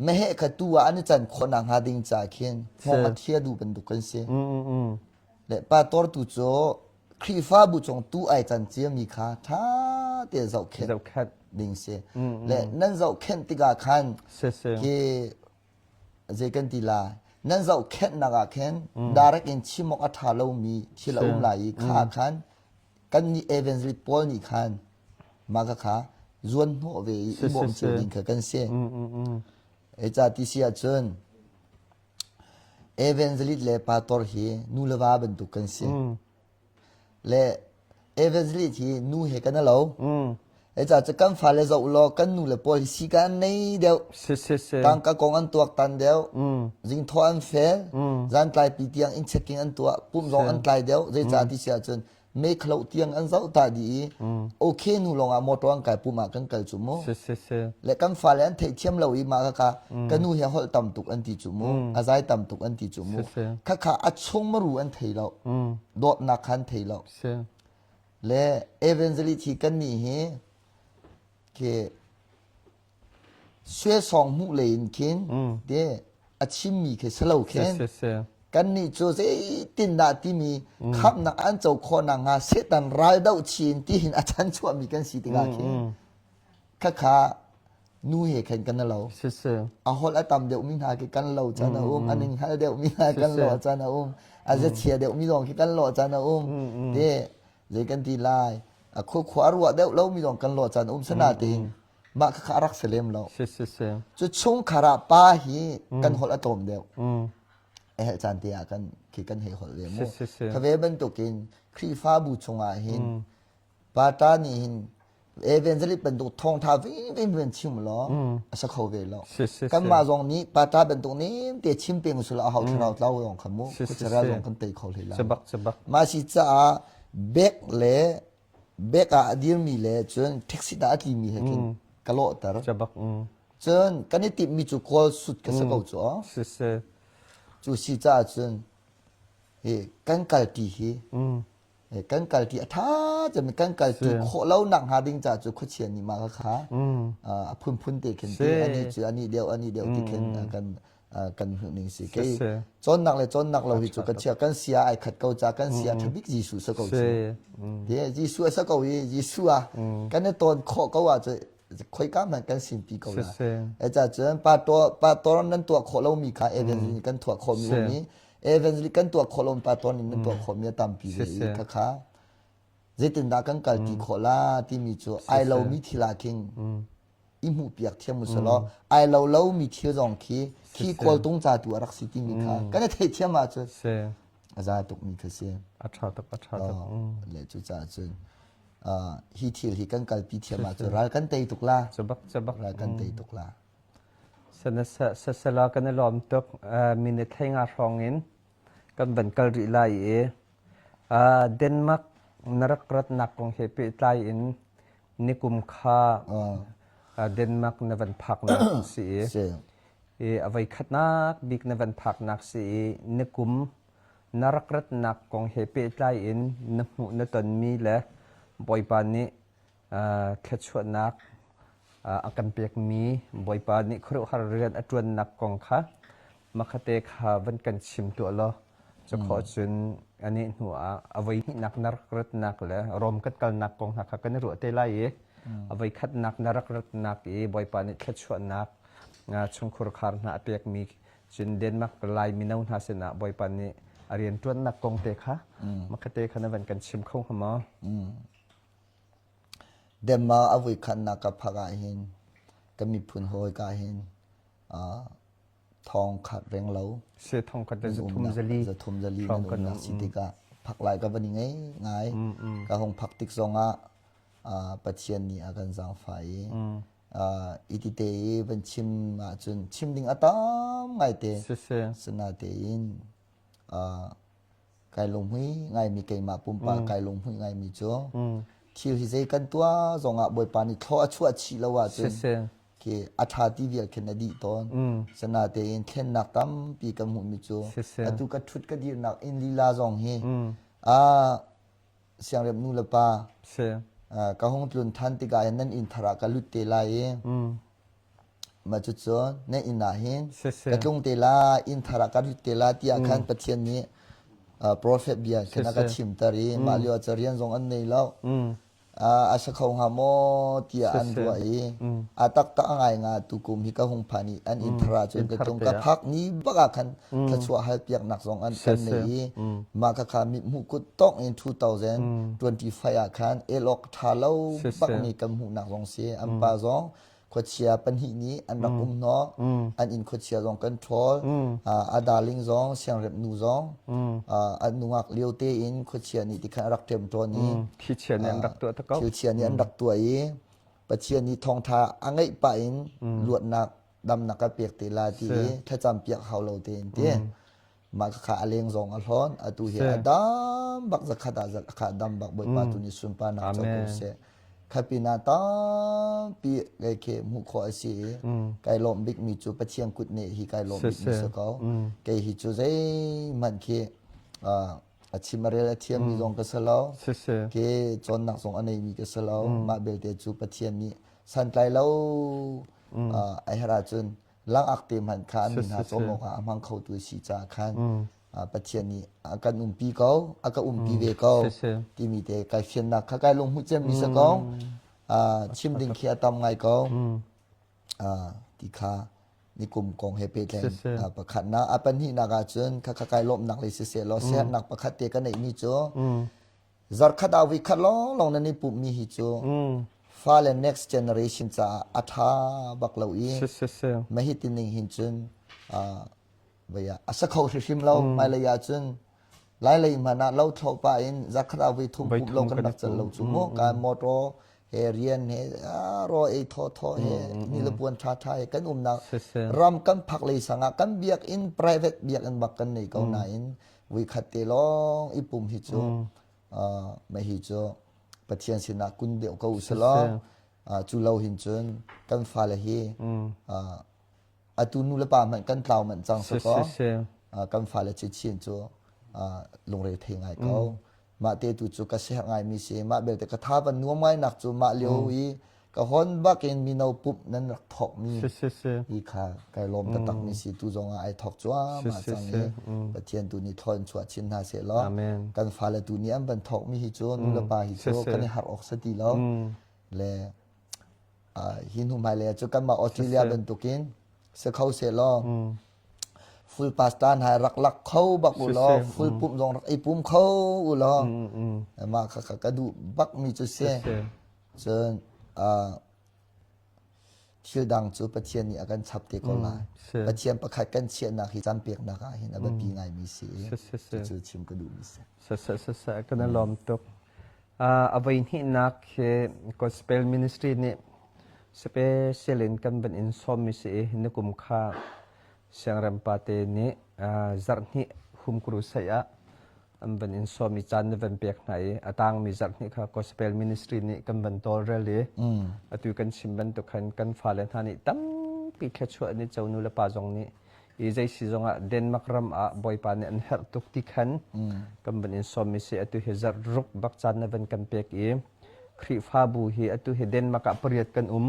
meheh kha tu ah an i can khawh nak hnga ding ca khin hngawng a thia duh bantuk kan si. Le pastor tu cu Khrihfabu chung tu ai can ciami kha ṭha te zohkhenh Zohkhenh. ding si. Le nan zohkhenh tikah khan khi zei kan ti lai nan zohkhenhnak ah khin direct in chim awk a ṭha lomi thil a um lai i kha khan kan nih evangelist pawl nih khan mah kha kha zuan hnawh ve i i bawm cio ding kha kan si. Eca ti si ahcun Evangelist le pastor hi nu le va bantuk kan si. Le evangelist hi nu he kan lo. Eca cu kan fale zoh law kan nu le pawl hi si kan nei deuh. Tangka kong an tuak tan deuh. Zingthaw an fel. Zan tlai pi tiang in checking an tuah. Pum zong an tlai deuh. Zeicah ti si ahcun me khlo tiang an zoh ta dih i okay nu lawng ah motor an kai pum ah kan kal cu mu le kan fale an theihthiam lo i mah kha ka nu he holh tam tuk an ti cu mu a zai tam tuk an ti cu mu khakha a chung maru an thei lo dawtnak kha an thei lo le evangelist hi kan nih hi ke Suesawng hmuh lei in khin te a chimmi khi si lo khin kannih cu zeitindah timi khamhnak an co khawh nakhnga Satan ral doh chin tihin a chan chuahmi kan si tikah khin khakha nu he khan kan lo. A holh a tam deuhmi hna khi kan lo caan a um, a ning hngal deuhmi hna kan lo caan a um, a zachia deuhmi zong khi kan lo caan a um. Te zei kan ti lai a khua khua a ruah deuh lomi zong kan lawh caan um sana tein mah kha a rak si lem lo cu chungkhar ah pa hi kan holh a tlawm deuh a helh caan te ah kan khi kan hei holh ve mu kha ve bantukin Khrihfabu chungah hin pa ta nih hin evangelist bantuk thawngtha vin vin chim law a sa kho ve lo kanmah zong nih pata bantuk nem te chim peng usula a hau thlarau tlau zong kha mu khuachara zong kan tei kho hlei la mah si caah bek le bek ah a dirmi le cun taxi dah a tlimi he khin ka lawhter cun kan i timhmi cu kawl sut ka sa ko cu cu si caah cun hi kan kalti hi kan kalti a ṭha cem kan kalti khawh lo nak hnga ding ca cu khuachia nih mah kha a phunphun te khin ti ani cu ani deuh ani deuh ti khin kan kan hmuh ning si kei cawnnak le cawnnak lo hi cu ka chia kan sia ai khat ko ca kan sia ṭha bik Jesuh sa ko cu de Jesuh a sa ko i Jesuh a kan i tawn khawh ko ah cu khoika hmanh kan sinpi ko la e ca cun pa to pa tor nan tuah khawh lomi kha evangelist kan tuah khawh mi um i evangelist kan tuah khawh lomi pa tor nih nan tuah khawh mi a tampi ve i khakha zeitindah kan kal ti khawh la timi cu ai lomi thil ah khin i hmuh piak thiam usalaw ai lo lomi thil zong khi khi kawltung ca tu a rak si timi kha kan i theih thiam ahcun a za tukmi kha si a ṭha tuk a ṭha tuk le cu caah cun hi thil hi kan kalpi thiam ahcun ral kan tei tuk la cabak cabak ral kan tei tuk la sasala kan i lawm tuk minute thei nga hrawng in kan van kal rih lai i Denmark na rak ratnak kong he pehtlai in nikum kha Denmark na van phaknak si i i a voi khatnak bik na van phaknak si i nikum na rak ratnak kong he pehtlai in na hmuh na tonmi le Bawipa nih thluachuahnak a kan pekmi Bawipa nih khuaruahhar rian a ṭuannak kong kha makhate kha van kan chim tuah law cukhawh cun anih hnu ah a voi hnihnak na rak ratnak le Rom kan kalnak kong hna kha kan i ruah te lai i a voi khatnak na rak ratnak i Bawipa nih thluachuahnak chungkhur khar hna a pekmi cun Denmark Lai mino hna sinah Bawipa nih a rianṭuannak kong te kha makhate kha na van kan chim kho hnga maw? Denmark a voikhatnak ka phak ahhin ka miphun hawi ka hin thong khat reng lo. Se thong khat le zathum zali. Zathum zali nan umnak si tikah phak lai ka van i ngei ngai. Ka hung phak tik zongah Pathian nih a kan zaangfah i iti te i van chim ahcun chim ding a tam ngaite. Sinatein kai lunghmui ngaimi keimah pumpak kai lunghmui ngaimi cu thil hi zei kan tuah zongah Bawipa nih thlaw a chuah chih lo ahcun khi a ṭha ti vial khin a dih tawn. Sinatein thlennak tampi kan hmuhmi cu atu ka ṭhut ka dirnak inn lila zong hi siangrep nu le pa ka hung tlun than tikah hin nan inn thar ah ka lut te lai i mah cucu nan inn ah hin ka tlung te la inn thar ah ka lut te la tiah khan Pathian nih prophet bia khan a ka chimter i mah lio ah rian zong an nei lo. A sa kho hnga maw tiah an ruah i a taktak a ngai nga tukum hi ka hung phan i an inn thar ah cun ka tlung ka phak ni bak ah khan thluachuah hal piaknak zong an kan nei i mah khakha mithmuh kut tawk in 2025 ah khan elok ṭha lo bak mi kan hmuhnak zong si an pa zong khuachia pahnih nih an rak um hnawh an inn khuachia zong kan ṭhawl a darling zong siangrep nu zong an nungak lio tein khuachia nih tikhan a rak ṭem tawn i thilchia nih an rak tuah ta ko thilchia nih an rak tuah i Pathian nih thawngṭha a ngeih pah in luatnak damnak ka pek te la ti i thlacam piak hau lo tein ti mah kha a leng zong a hlawn atu hi a dam bak zakhat ah zakhat dam bak bawipa tu nih sunparnak co ko seh khapina tampi kai khi hmuh khawh a si i kai lawm bik mi cu Pathian kut ne hi kai lawm bik mi si ko kei hi cu zeihmanh khi a chim a rel a thiam mi zong ka si lo ke cawnnak zong a nei mi ka si lo mah belte cu Pathian nih santlai lo a herh ahcun langak te hmanh kha an min hna cawm awkah a hmang khotu si caah khan Pathian nih a kan umpi ko a ka umpi ve ko timi te kai fiannak kha kai lung hmuh cemmi si ko chim ding khi a tam ngai ko ti kha nikum kong he pehtlaih pakhatnak a pahnihnak ahcun kha kha kai lawmhnak le siseh law siaherhnak pakhat te ka neihmi cu Zarkhat ah voikhat lawnglawng nan i pumhmi hi cu fale next generation caah a ṭha bak lo i mah hi ti ning hin cun vei ah a sa kho hrimhrim lo. Hmailei ah cun Lailei hmanh ah lo thlawh pah in zarkhat ah voi thum pumh lo kan rak cal lo cu mu. Ka motor he rian he raw ei thaw thaw he ni le puan ṭha ṭha he kan umnak ram kan phak lei sang ah kan biakinn private biakinn bak kan nei ko nain Vuikhat te lawng i pum hi cu mah hi cu Pathian sinah kun deuh ko usih law cu lo hin cun kan fale hi atu nu le pa hmanh kan tlau manh cang si kaw kan fale chinchin cu lungre thei ngai ko. Mah te tu cu ka siherh ngaimi si. Mah belte ka tha van nuam ngai nak cu mah lio i ka hon bak in mino pumh nan rak thawkmi hi kha kai lawm taktak mi si tu zong ah ai thawk cuahmah cang i Pathian tu nih thaw in chuah chin hna seh law kan fale tu nih an van thawkmi hi cu nu le pa hi cu kan i harh awk si ti lo le hi hnu hmailei ah cu kanmah Australia bantukin si kho seh law full pasta hna rak lak kho bak u law full pumh zong rak i pum kho u law mah kha ka duh bak mi cu si Cun thil dang cu Pathian nih a kan chap te ko lai. Pathian pakhat kan chiahnak hi caan peknak ah hin a biapi ngaimi si i cucu chim ka duhmi si. Sasah kan i lawm tuk. A voi hnihnak hi Gospel Ministry nih special in kan van in sawmmi si i nikum kha Siangrem pate nih zarhhnih humkuru saih ah an van in sawm i caan na van pek hna i a tangmi zarhhnih kha gospel ministry nih kan van tawlrel i atu kan chim bantuk khan kan fale hna nih tampi thluachuah an i co nu le pa zong nih i zei si zongah Denmark ram ah Bawipa nih an herh tuk ti khan kan van in sawm i si atu hi zarh ruk bak caan na van kan pek i Khrihfabu hi atu hi Denmark ah pariat kan um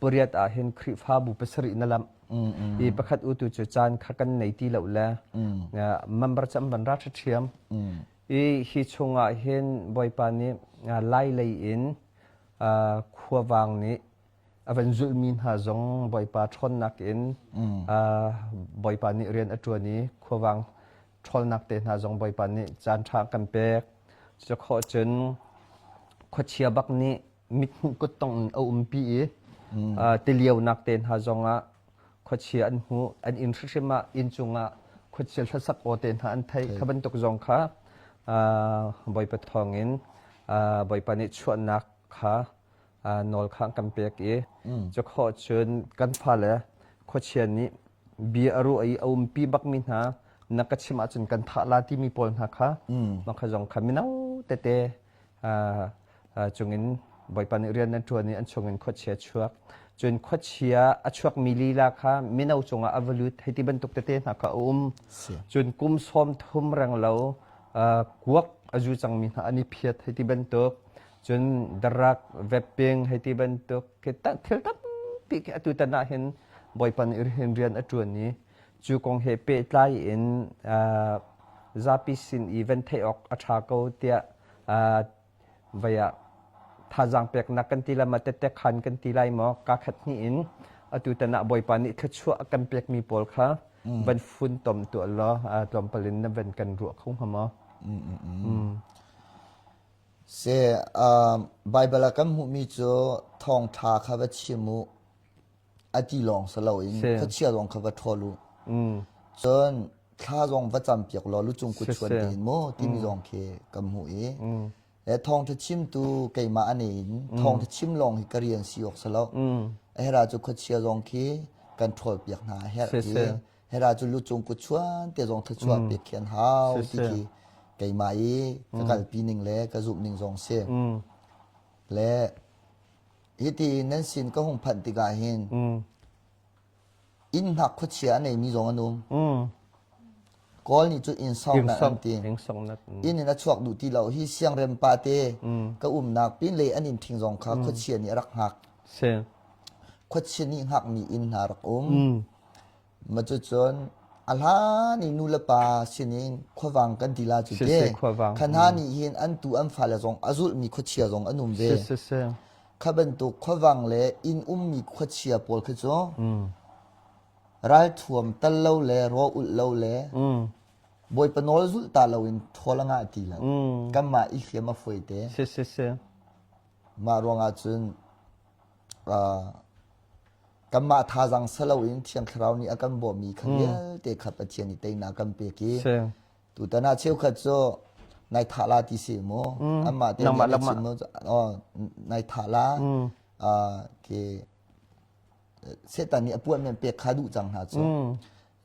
pariat ah hin Khrihfabu pasarih na lamh I pakhat utu cu caan kha kan nei ti lo le member cu an van ra ṭhiam. I hi chungah hin Bawipa nih Lai lei in khuavang nih a van zulhmi hna zong Bawipa ṭhawnnak in Bawipa nih rian a ṭuan i khuavang ṭhawlnak te hna zong Bawipa nih caan ṭha kan pek. Cucu khawh cun khuachia bak nih. mithmuh kuttong in a umpi i tilionak te hna zongah khuachia an hmuh an inn hrimhrim ah inn cungah khuachia hlasak aw te hna an theih kha bantuk zong kha Bawipa thawngin Bawipa nih chuahnak kha nawl kha an kan pek i cu khawh cun kan fale khuachia nih bia a ruah i a umpi bakmi hna na ka chim ahcun kan thah la timi pawl hna kha mah kha zong kha mino tete cungin Bawipa nih rian an ṭuan i an chungin khuachia chuak. Cun khuachia a chuakmi lila kha mino cungah a va lut hei ti bantuk tete hna kha a um. Cun kum sawm thum reng lo kuak a zu cangmi hna an i phiat hei ti bantuk. Cun drug, vaping hei ti bantuk thil tampi khi atu tan ah hin Bawipa nih rian a ṭuan i cu kong he pehtlai in zapi sin i van theih awk a ṭha ko tiah vai ah thazaang peknak kan ti lai maw tettek khan kan ti lai maw ka khat hnih in atu tan ah Bawipa nih thluachuah a kan pekmi pawl kha van funtom tuah law tlawmpal in na van kan ruah kho hnga maw? Se Bible ah kan hmuhmi cu thawngṭha kha va chim u a ti lawng si loin khuachia zong kha va ṭhawl u. Cun thla zong va campiak law lucung kut chuan tein mu timi zong khi kan hmuh i le thawngṭha chimtu keimah ane in thawngṭha chim lawng hi ka rian si awk si lo. Hera cu khuachia zong khi kan ṭhawl piak hna a herh i hera cu lucung kut chuan te zong thluachuah pek khi an hau ti khi keimah i ka kalpi ning le ka zumh ning zong si. Le hiti nan sin ka hung phanh tikah hin inn hngak khuachia a neimi zong an um. Kawl nih cun inn sawknak an ti. Inn in a chuak duh ti lo. Hi siangrem pa te ka umnak pinlei an inn ṭhing zong kha khuachia nih a rak hngak. Khuachia nih hngakmi inn hna rak um. Ma cucun a hlan i nu le pa sinin khuavang kan ti la cu te. Kha hna nih hin an tu an fale zong a zulhmi khuachia zong an um ve. Kha bantuk khuavang le inn ummi khuachia pawl khi cu ralthuam tal lo le raw ulh lo le Bawipa nawl zulh ta loin ṭhawl a ngah ti lo. Kanmah i hliam a fawi te. Mah ruangah cun kanmah thazaang si loin Thiang Thlarau nih a kan bawmmi kha vialte kha Pathian nih teinak a kan pek i tutan ah cheukhat cu nai thah la ti si mu anmah te nih an chim mu nai thah la ke Satan nih a puan men pek kha duh cang hna cu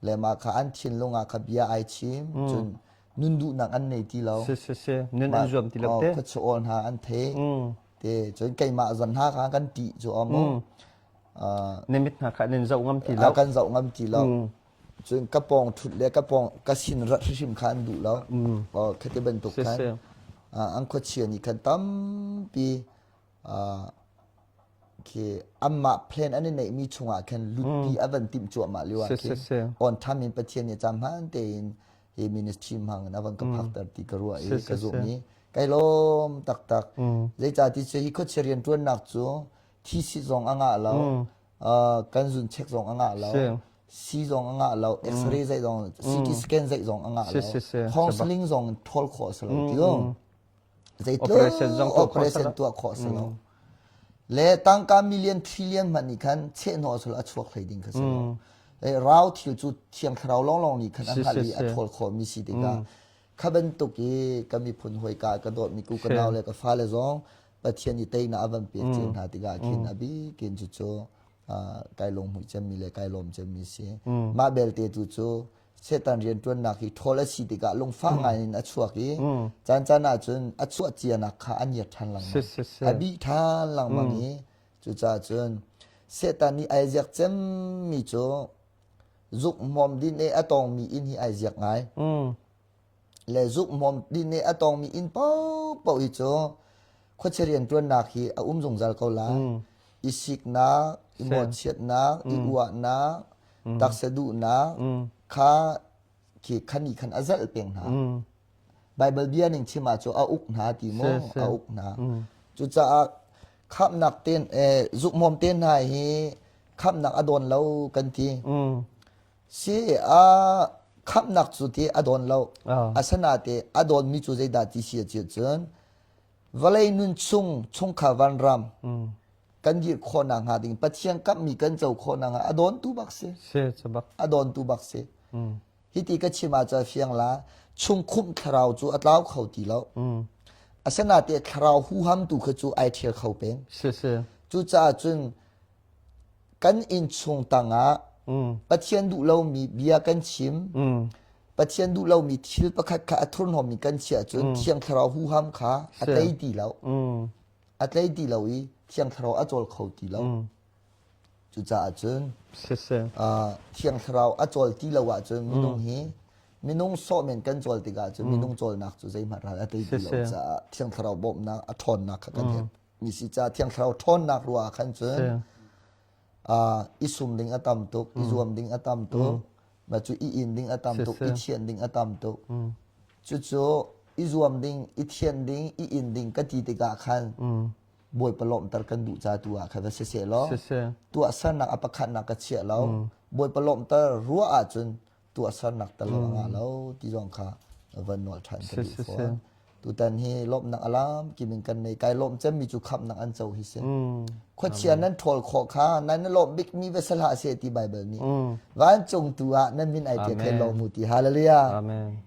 le mah kha an thinlung ah kha bia ai chim cun nun duhnak an nei ti lo si si si nun an zuam ti lo te khuachawl hna an thei te cun keimah zan hna kha kan ṭih cu amu na mit hna kha nan zoh ngam ti lo kan zoh ngam ti lo cun ka pawng ṭhut le ka pawng ka sin rat hrimhrim kha an duh lo khati bantuk khan an khuachia nih khan tampi khi anmah plan an i neihmi chungah khan lutpi a van timh cuahmah lio ah khin on tham in Pathian nih caan hmaan tein hi ministry hmang in a van ka phakter ti ka ruah i ka zumh i kai lawm taktak zeicah ti cu hi khuachia rianṭuannak cu thisi zong a ngah lo kan zun check zong a ngah lo si zong a ngah lo x-ray zeih zong CT scan zeih zong a ngah lo counseling zong ṭhawl khawh a si lo ti zeitluk operation tuah khawh si lo le tangka million trillion hmanh nih khan chehhnawh a chuak hlei ding kha si lo rau thil cu thiang thlarau lawnglawng nih khan a hngalh i a ṭhawl khawhmi si tikah kha bantuk i ka miphun hawi ka ka dawtmi ku ka nau le ka fale zong Pathian i teinak a van pek cio hna tikah khin a bikin cucu kai lunghmuih cemmi le kai lawm cemmi si mah belte tu cu Satan rianṭuannak hi ṭhawl a si tikah lungfah ngai in a chuak i caancaan ahcun a chuah cianak kha a ngiat ṭhan lengmang. A bih ṭhan lengmang i cucaah cun Satan nih ai ziak cemmi cu zuk hmawm din i a tawngmi inn hi ai ziak ngai. Le zuk hmawm din i a tawngmi inn paohpaoh hi cu khuachia rianṭuannak hi a um zungzal ko lai. I siknak, i mawhchiatnak, i uahnak, taksa duhnak kha khi khan nih khan a zalh peng hna. Bible bia ning chim ah cu a uk hna ti mu a uk hna. Cucaah khamnak ten eh, zukmawm te hna hi khamnak a dawn lo kan ti. Si a khamnak cu ti a dawn lo. Asana te a dawnmi cu zeidah ti si cun. Vawlei nun chung chungkhar vanram kan dirh khawhnak hnga ding Pathian kamhmi kan co khawhnak hnga a dawntu bak si. A dawntu bak si. Hiti ka chim ahcun fiang la chungkhumh thlarau cu a tlau kho ti lo. Asinain thlarau huham tu kha cu ai ṭhial kho peng. Cucaah cun kan innchung tangah Pathian duh lomi bia kan chim, Pathian duh lomi thil pakhat kha a thurhnawmmi kan chiah cun Thiang Thlarau huham kha a tlei ti lo. A tlei ti lo i Thiang Thlarau a cawl kho ti lo. Cucaah cun Thiang Thlarau a cawl ti lo ahcun minung hi minung sawh men kan cawl tikah cun minung cawlnak cu zeihmanh ral a tei ti lo caah Thiang Thlarau bawmhnak a ṭhawnnak kha kan herh. Mi si caah Thiang Thlarau ṭhawnnak ruah ah khan cun i sum ding a tam tuk, i zuam ding a tam tuk, mah cu i in ding a tam tuk, i thianh ding a tam tuk. Cucu i zuam ding, i thianh ding, i in ding ka ti tikah khan Bawipa lawmhter kan duh ca tu ah khan va si seh law tuahsernak a pakhatnak ka chiah lo. Bawipa lawmhter ruah ahcun tuahsernak tel lo a ngah lo ti zong kha van nawl ṭhan ka duh fawn. Tutan hi lawmhnak a lam kim in kan nei. Kai lawm cemmi cu khamhnak an co hi si. Khuachia nan ṭhawl khawh kha nan na lawmh bikmi va si hlah seh ti Baibal nih. Vancung tu ah nan min ai ṭial thai lawm mu ti. Hallelujah.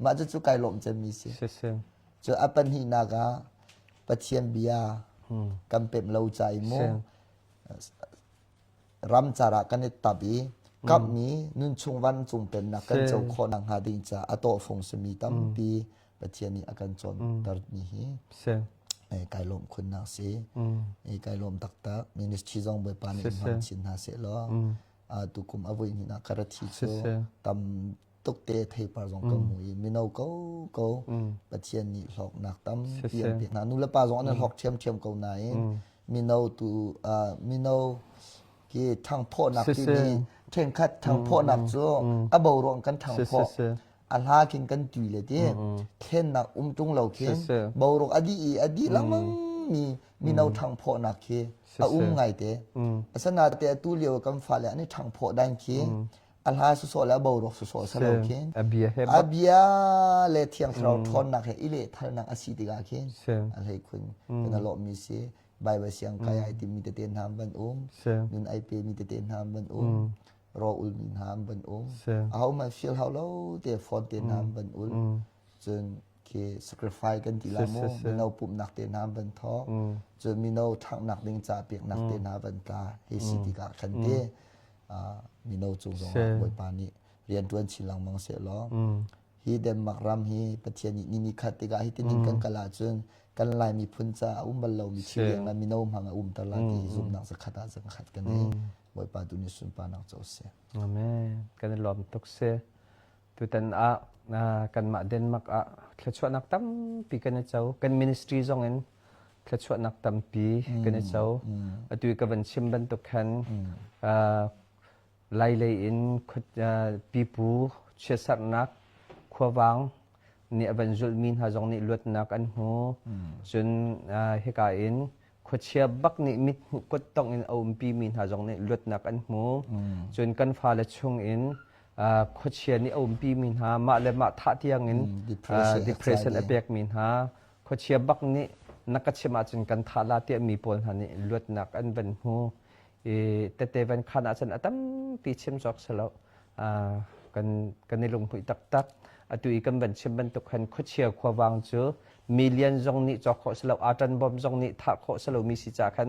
Mah cu cu kai lawm cemmi si. Cu a pahnihnak ah Pathian bia kan pemh lo ca i mu ramcar ah kan i tap i kamhmi nunchung vancung pennak kan co khawh nakhnga ding caah a tawhfung simi tampi Pathian nih a kan cawntermi hi kai lawm khunnak si. Kai lawm taktak. Ministry zong Bawipa nih hmang chin hna seh law tukum a voi hnih ka ra thi cu tam tuk te theipar zong ka hmu i mino ko ko Pathian nih hlawknak tampi an pek hna. Nu le pa zong an hlawk ṭhiamṭhiam ko nain mino tu mino ki ṭhangphawhnak timi ṭhenkhat ṭhangphawhnak cu a bo ruang kan ṭhangphawh a hla khin kan tui le ti thlennak um ṭung lo khin boruak a dih i a dih lengmang mi mino ṭhangphawhnak khi a um ngaite. Asinain atu lio kan fale an i ṭhangphawh dan khi a hla sawsawh le a boruak sawsawh sa lo khin a bia he a bia le thiang thlarau ṭhawnnak he i lehthalnak a si tikah khin a hlei khun kan a lawhmi si. Bible siang kai ai timi tete hna van um, nun ai pe mi tete hna van um, ro ul mi hna van um, aho man feel hau lo te phone te hna van ul, cun khi sacrifice kan ti la mu, mino pumhnak te hna van thawk, cun mino ṭhanghnak ding ca peknak te hna van tla hi si tikah khan te mino cung zong ah Bawipa nih rian ṭuan chin lengmang seh law hi Denmark ram hi Pathian nih ni ni khat tikah hi tinin kan kal ahcun kan Lai miphun ca a um bal lomi thil leng le mino hmang a umter la ti hi zumhnak zakhat ah zakhat kan nei. Bawipa tu nih sunparnak co seh. Amen. Kan i lawm tuk si. Tutan ah kanmah Denmark ah thluachuahnak tampi kan i co. Kan ministry zong in thluachuahnak tampi kan i co. Atu i ka van chim bantuk khan Lailei in pipu chiatserhnak khuavang nih a van zulhmi hna zong nih luatnak an hmu. Cun hika in khuachia bak nih mit hmuh kuttongh in a umpimi hna zong nih luatnak an hmu. Cun kan fale chung in khuachia nih a umpimi hna mah le mah thah tiang in depression a pekmi hna khuachia bak nih na ka chim ahcun kan thah la tiah mi pawl hna nih luatnak an van hmu. I tete van khan ahcun a tampi chim cawk si lo. Kan kan i lunghmuih taktak. Atu i kan van chim bantuk khan khuachia khuavang cu million zong nih cawk khawh si lo, aṭan bom zong nih thah khawh si lomi si ca khan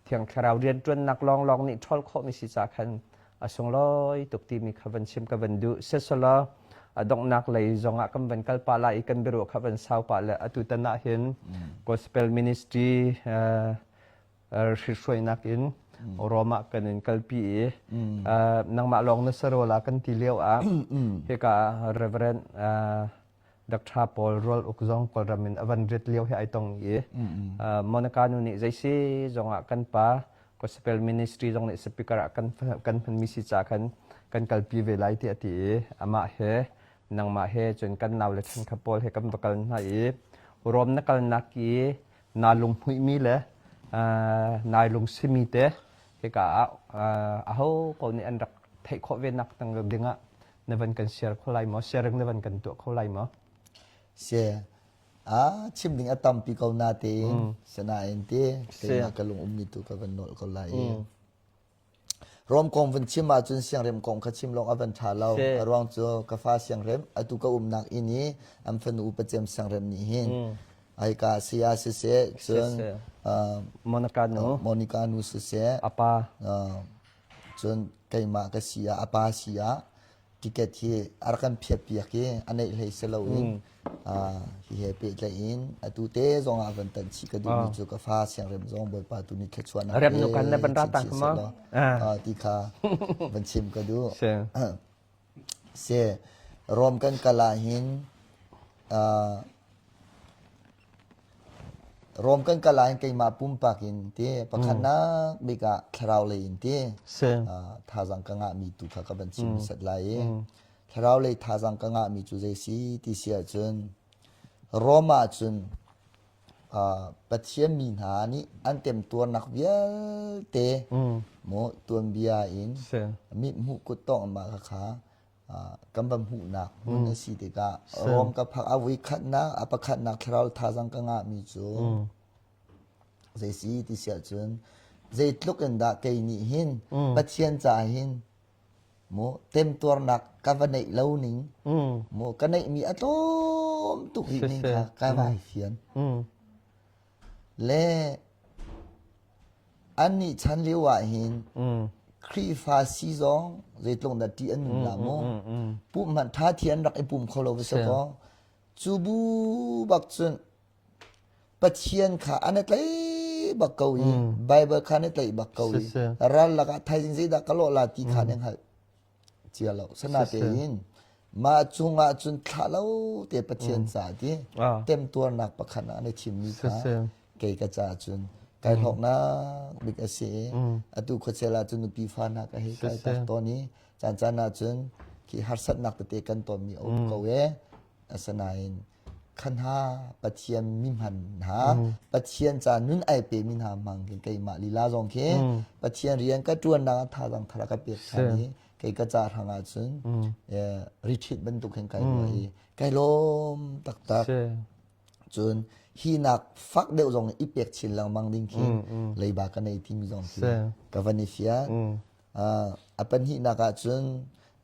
Thiang Thlarau rianṭuannak lawnglawng nih ṭhawl khawhmi si ca khan a sunglawi tuk timi kha van chim ka van duh. Seselaw a donghnak lei zongah kan van kal pah lai i kan biaruah kha van sau pah le atu tan ah hin gospel ministry hrihruainak in Rome ah kan in kalpi i nangmah lawng na sarola kan ti lio ah hika Reverend Dr. Paul Rual Uk zong Kawlram in a van rit lio hi ai tong i Monica nu nih zeisi zongah kan pa gospel ministry zong nih speaker ah kan kan hmanmi si ca khan kan kalpi ve lai ti a ti i amah he nangmah he cun kan nau le ṭhenkhat pawl he kan va kal hna i Rome na kalnak i naa lunghmuihmi le nai lungsimi te hika ah aho paoh nih an rak theih khawh ve nak ding ah na van kan share kho lai maw? Sharing na van kan tuah kho lai maw? Si. A chim ding a tampi ko na tein sanain te keimah ka lung ummi tu ka van nolh ko lai i. Rom kong van chim ahcun siangrem kong kha chim lawng a van ṭha lo. A ruang cu ka fa siangrem atu ka umnak inn i an fanu upa cem siangrem nih hin hika saya siseh cun Monica nu Monica nu siseh a pa cun keimah ka si ah a pa si ah ticket hi a rak kan phiatpiak i a neih hlei si loin hi he pehtlaih in atu te zong ah van tan chih ka duhmi cu ka fa siangrem zong Bawipa tu nih thluachuahnak rem nu kan na van ra tang ma ti kha van chim ka duh. Se Rom kan kal ah hin Rom kan kal ah hin keimah pumpak in ti pakhatnak bik ah thlarau lei in ti thazaang ka ngahmi tu kha ka van chim hmasat lai i thlarau lei thazaang ka ngahmi cu zei si ti si ahcun Rom ah cun Pathian mi hna nih an temtuarnak vialte mu tuanbia in mit hmuh kut tawng mah kha kan va hmuhnak hmun a si tikah Rom ka phak a vui khatnak a pakhatnak thlarau thazang ka ngahmi cu zei si ti si ahcun zeitluk in dah kei nih hin Pathian caah hin mu temtuarnak ka va neih lo ning mu ka neihmi a tlawm tuk rih ning kha ka vai fian le Annih chan lio ah hin Khrihfa si zong zeitluk dah ṭih an nun la mu. Pumh hmanh ṭha thi an rak i pum kho lo va si kaw. Cu bu bak cun Pathian kha an i tlaih bak ko i Bible kha an i tlaih bak ko i ral lakah thaizing zeidah ka lawh la ti kha an i hngalh. Cia lo. Sanatein mah cungah cun thlah lo te Pathian ca ti temtuarnak pakhat ah na chimmi kha kei ka ca cun kai hlawknak bik a si i atu khuachel ah cun nupi fa hna ka hei kai tak tawn i caan caan ah cun khi harsatnak tete kan tonmi a um ko e asinain khan ha Pathian mi hman hna Pathian ca nun ai pe mi hna hmang khin keimah lila zong khi Pathian rian ka ṭuannak ah thazaang thar ka pek ṭhan i kei ka ca hrang ah cun retreat bantuk hin kai ruah i kai lawm taktak cun hi nak fak deuh zong i pek chin lengmang ding khi leiba ka nei timi zong khi ka van i fiah a pahnihnak ah cun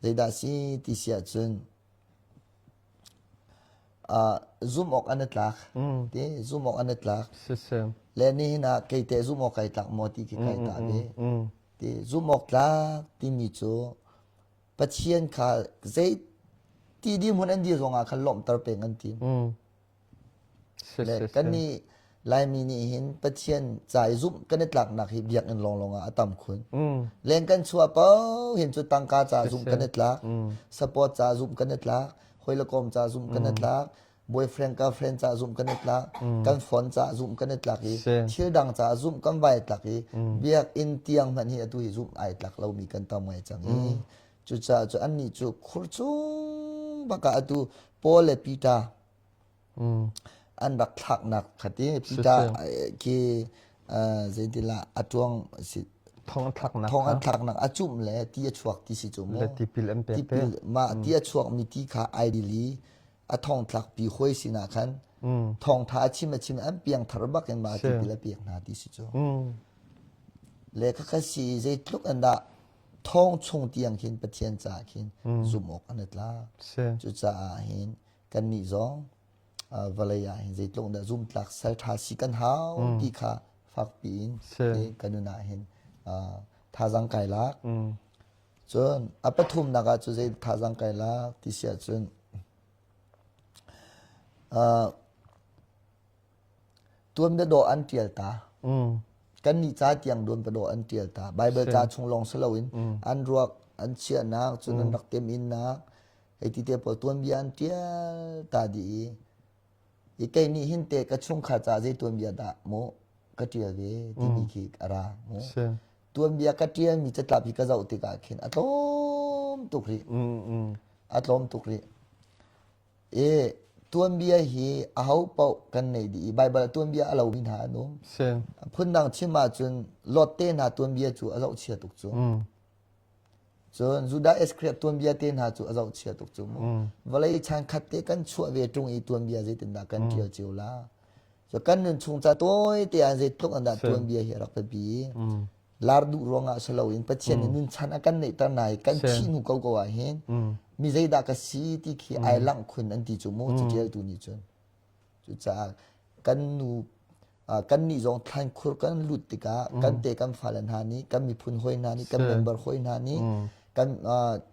zeidah si ti si ahcun Zumh awk an i tlak. Ti zumh awk an i tlak. Le nihin ah kei teh zumh awk kai tlak maw ti khi kai tah ve. Ti zumh awk tlak timi cu Pathian kha zei ti dirhmun an dir zongah khan lawmhter peng an tim. Le kannih Laimi nih hin Pathian ca i zumh kan i tlaknak hi biakinn lawnglawng ah a tam khun. Leng kan chuah paoh hin cu tangka ca zumh kan i tlak, support ca zumh kan i tlak, hawi le kom ca zumh kan i tlak, boyfriend girlfriend ca zumh kan i tlak, kan phone ca zumh kan i tlak i thil dang ca zumh kan vai tlak i biakinn tiang hmanh hi atu hi zumh ai tlak lomi kan tam ngai cang i cucaah cu annih cu khur chung bak ah atu Paul le Peter An rak thlaknak kha ti Peter khi zeitilah a tuang si thong an thlaknak thong an thlaknak a cumh le ti a chuak ti si cu mu le tipil an pek tipil mah ti a chuak mi ti kha ai dili a thong thlak pi hoi sinah khan thong tha a chim a chim an piang thar bak in ma tipil a pek hna ti si cu le kha kha si zeitluk an dah thong chung tiang khin Pathian caah khin zumh awk an i tlak cucaah hin kannih zong vawlei ah hin zeitluk dah zumtlak sal ṭha si kan hau ti kha fakpi in kan nun ah hin thazang kai lak. Cun a pathumnak ah cu zei thazang kai lak ti si ahcun tuanbia dawh an ṭial ta. Kannih ca tiang tuanbia dawh an ṭial ta. Bible ca chung lawng si loin an ruak an chiahnak cun an rak teminnak hei ti te pawl tuanbia an ṭial ta dih i i kei nih hin te ka chungkhar ca zei tuanbia dah mu ka ṭial ve timi khi a ra mu. Tuanbia ka ṭialmi catlap hi ka zoh tikah khin a tlawm tuk rih. A tlawm tuk rih. E tuanbia hi aho paoh kan nei dih i Baibal tuanbia a lomi hna an um. Phundang chim ahcun Lot te hna tuanbia cu a zohchia tuk cu. Cun Judah Iskariot tuanbia te hna cu a zohchia tuk cu mu. Vawlei chan khat te kan chuah ve ṭung i tuanbia zeitindah kan ṭial cio la. So kan nun chung ca tawi te ah zeitluk an dah tuanbia hi a rak biapi. Lar duh ruangah si loin Pathian nih nun chan a kan neihter na i kan thih hnu ko ko ah hin mi zeidah ka si ti khi ai langh khun an ti cu mu caṭialtu nih cun. Cucaah kan nu kannih zong thlankhur kan lut tikah kan te kan fale hna nih kan miphun hawi hna nih kan member hawi hna nih kan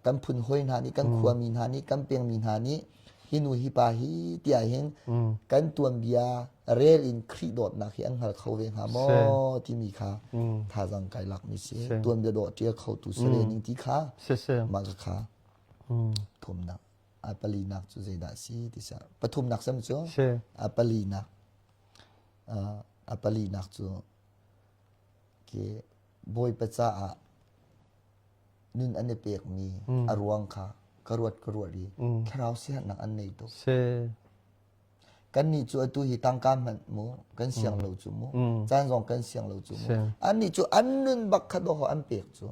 kan phun hawi hna nih kan khuami hna nih kan pengmi hna nih hi nu hi pa hi tiah hin kan tuanbia rel in Khrih dawtnak hi an hngal kho ve hnga maw timi kha thazang kai lakmi si tuanbia dawh ṭial kho tu si ve ning ti kha mah kha thumnak a palinak cu zeidah si ti pathumnak sam cu a palinak A palinak cu khi Bawipa caah nun an i pekmi a ruang kha ka ruat ka ruat i thlarau siaherhnak an nei tuk. Kannih cu atu hi tangka hmanh mu kan siang lo cu mu caan zong kan siang lo cu mu annih cu an nun bak kha dawh an pek cu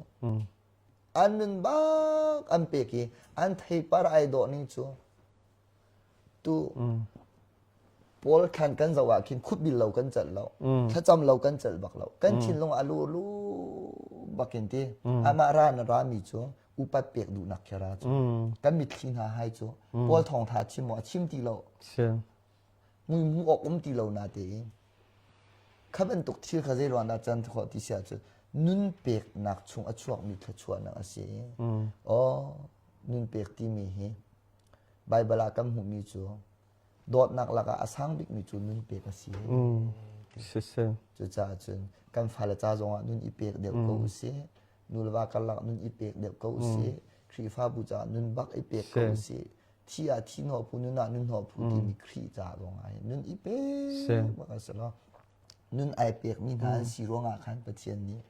an nun bak an pek i an theipar ai dawh ning cu Tu Paul thlan kan zoh ah khin khupbil lo kan celh lo. Thlacam lo kan celh bak lo. Kan thinlung a lu lu bakin ti. Amah ra na ra mi cu upat pek duhnak khi ra cu. Kan mitthli hna hai cu Paul thawngtha chim maw a chim ti lo. Mui mu awk um ti lo na tein. Kha bantuk thil kha zei ruang dah can khawh ti si ahcun nun peknak chung a chuakmi thluachuahnak a si. Oh, nun pek timi hi Baibal ah kan hmuhmi cu dawtnak lakah a sang bikmi cu nun pek a si. Siseh. Cucaah cun kan fale ca zongah nun i pek deuh ko usih. Nu le va karlak nun i pek deuh ko usih. Khrihfabu caah nun bak i pek ko usih. Thi ah thi hnawh phu, nun ah nun hnawh phu timi Khrih ca zongah hin nun i pek bak a si lo. Nun ai pekmi hna an si ruangah khan Pathian nih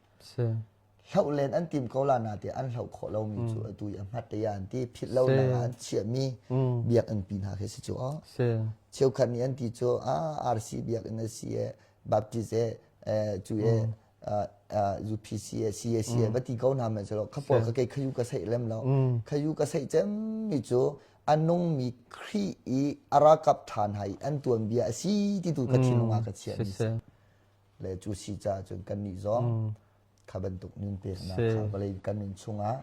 hloh len an tim ko la na te an hloh khawh lomi cu atu i a hmat te an ti philh lo nak ah an chiahmi biakinn pi hna khi si cu aw cheukhat nih an ti cu a RC biakinn a si e Baptist e cu e UPC e CAC e va ti ko hna men selo kha pawl ka kei khayu ka seih lem lo khayu ka seih cem mi cu a nungmi Khrih i a rakap ṭhan hai an tuanbia a si ti tu ka thinlung ah ka chiah mi le cu si caah cun kannih zong kha bantuk nun peknak kha vawlei kan nun chungah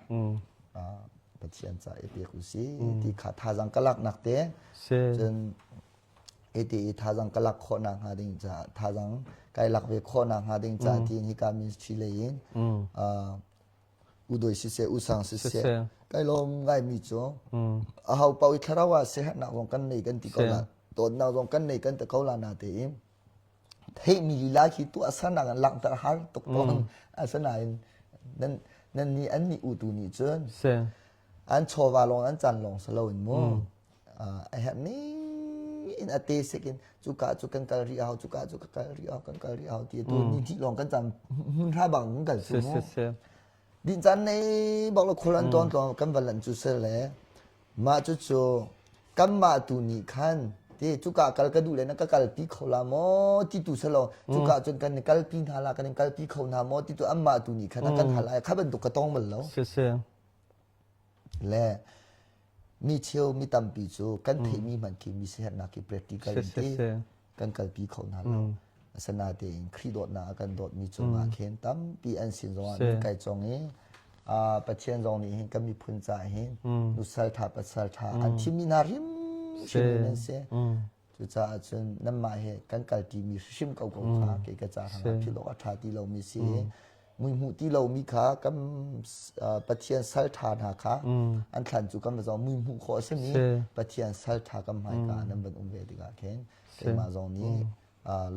Pathian ca i pek usih ti kha thazang ka laknak te cun iti i thazang ka lak khawhnak hnga ding ca thazang kai lak ve khawhnak hnga ding ca tiin hika ministry lei in udoi siseh usang siseh kai lawm ngai mi cu a ho pau i thlarau ah siaherhnak zong kan nei kan ti ko la dawtnak zong kan nei kan ti ko la na tein theihmi lila khi tuahsernak in langhter har tuk tawn. Asinain nan nan nih an nih utu nih cun an chawva lawng an caan lawng si loin mu a herh ning in a te sik in cuka cu kan kal rih hau cuka cu ka kal rih hau kan kal rih hau ti tu ni hnih lawng kan cam hmun hra bang kan kal cu mu din caan nei bak lo khul an tawn tlawng kan van lan cu sel le Mah cucu kanmah tu nih khan ti cuka kal ka duh le na ka kalpi kho la maw ti tu selo cuka cun kan in kalpi hna la kan in kalpi kho hna maw ti tu anmah tu nih khan a kan hal ai kha bantuk ka tong bal lo. Le mi cheu mi tampi cu kan theihmi hmanh khi mi siherhnak khi practical in ti kan kalpi kho hna lo. Asinain Khrih dawtnak a kan dawtmi cungah khin tampi an sin zongah min kai cong i Pathian zong nih hin kan miphun caah hin nusal ṭha pasal ṭha an thimmi hna hrimhrim in an si. Cucaah cun nanmah he kan kalṭimi hrimhrim ko ko kha kei ka ca hrangah philh awk a ṭha ti lomi si i muihmuh ti lomi kha kan Pathian sal ṭha hna kha an thlan cu kan va zong muihmuh khawh a simi Pathian sal ṭha kan hmaika nan van um ve tikah khin keimah zong nih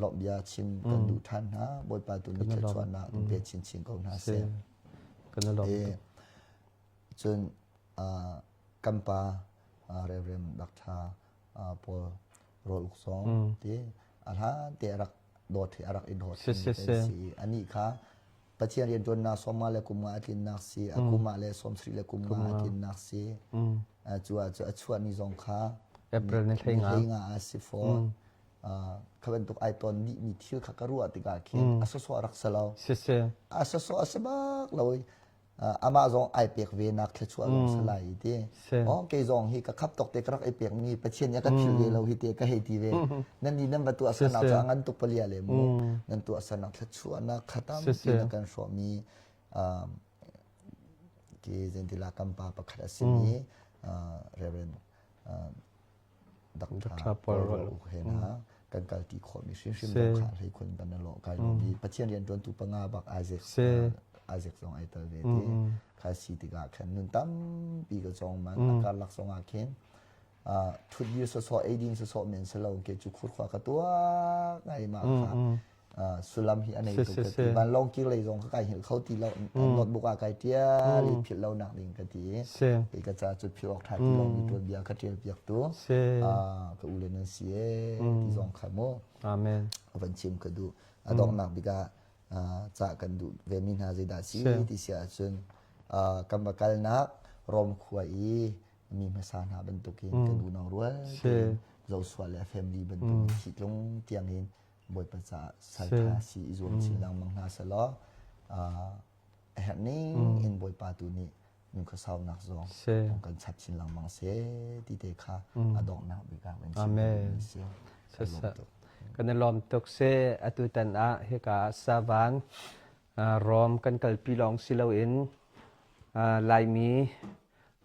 lawmh bia chim kan duh ṭhan hna. Bawipa tu nih thluachuahnak in pe chinchin ko hna seh. Cun kan pa Reverend Dr. Paul Rawl Uk Sawng ti a hlan te a rak dawt hi a rak i dawt si anih kha Pathian rianṭuannak sawmnga le kum nga a tlinnak si a kum ah le sawmsarih le kum nga a tlinnak si cu ah cu a chuah ni zong kha April ni hlei nga a si fawn kha bantuk ai ton dihmi thil kha ka ruah tikah khin a sawsawh a rak si lo. A sawsawh a si bak lo. Amah zong ai pek ve nak thluachuah zong si lai ti. Oh kei zong hi ka khap tok te ka rak i pek mi Pathian nih a ka philh ve lo hi te ka hei ti ve. Nan ni nan va tuah sanak cu a ngan tuk palia le mu. Nan tuah sanak thluachuahnak khatam ti na kan hrawh mi ki zentila kan pa pakhat a simi Reverend Dr. Paul Rual Uk he na kan kal ti khawh mi hrimhrim zong kha hlei khun kan lo kai lo mi Pathian rian tuantu panga bak Isaac Isaac zong ai tel ve ti kha si tikah khan nun tampi ka cong man a karlak zong ah khin thut dir sawsawh eidin sawsawh men selo ke cu khurkhua ka tuak ngai ma kha sullam hi a nei tuk ka ti vanlawng kir lei zong ka kai hngilh kho ti lo notebook ah kai tial i philh lo nak ding ka ti i ka ca cu philh awk tha ti lo mi tuan bia ka tial piak tu ka u le nan si e ti zong kha mu amen van chim ka duh a donghnak bik ah ca kan duh ve mi hna zeidah si ti si ahcun kan va kalnak Rom khua i mi hmasa hna bantukin kan unau rual Joshua le family bantukin thi tlung tiangin Bawipa caah salṭha si i zuam chin lengmang hna selaw a herh ning in Bawipa tu nih nunkhua zong kan chap chin lengmang seh ti te kha a donghnak bik ah kan chim Amen. si. Kan i lawm tuk si atu tan ah hika Savan Rom kan kalpi lawng si loin Laimi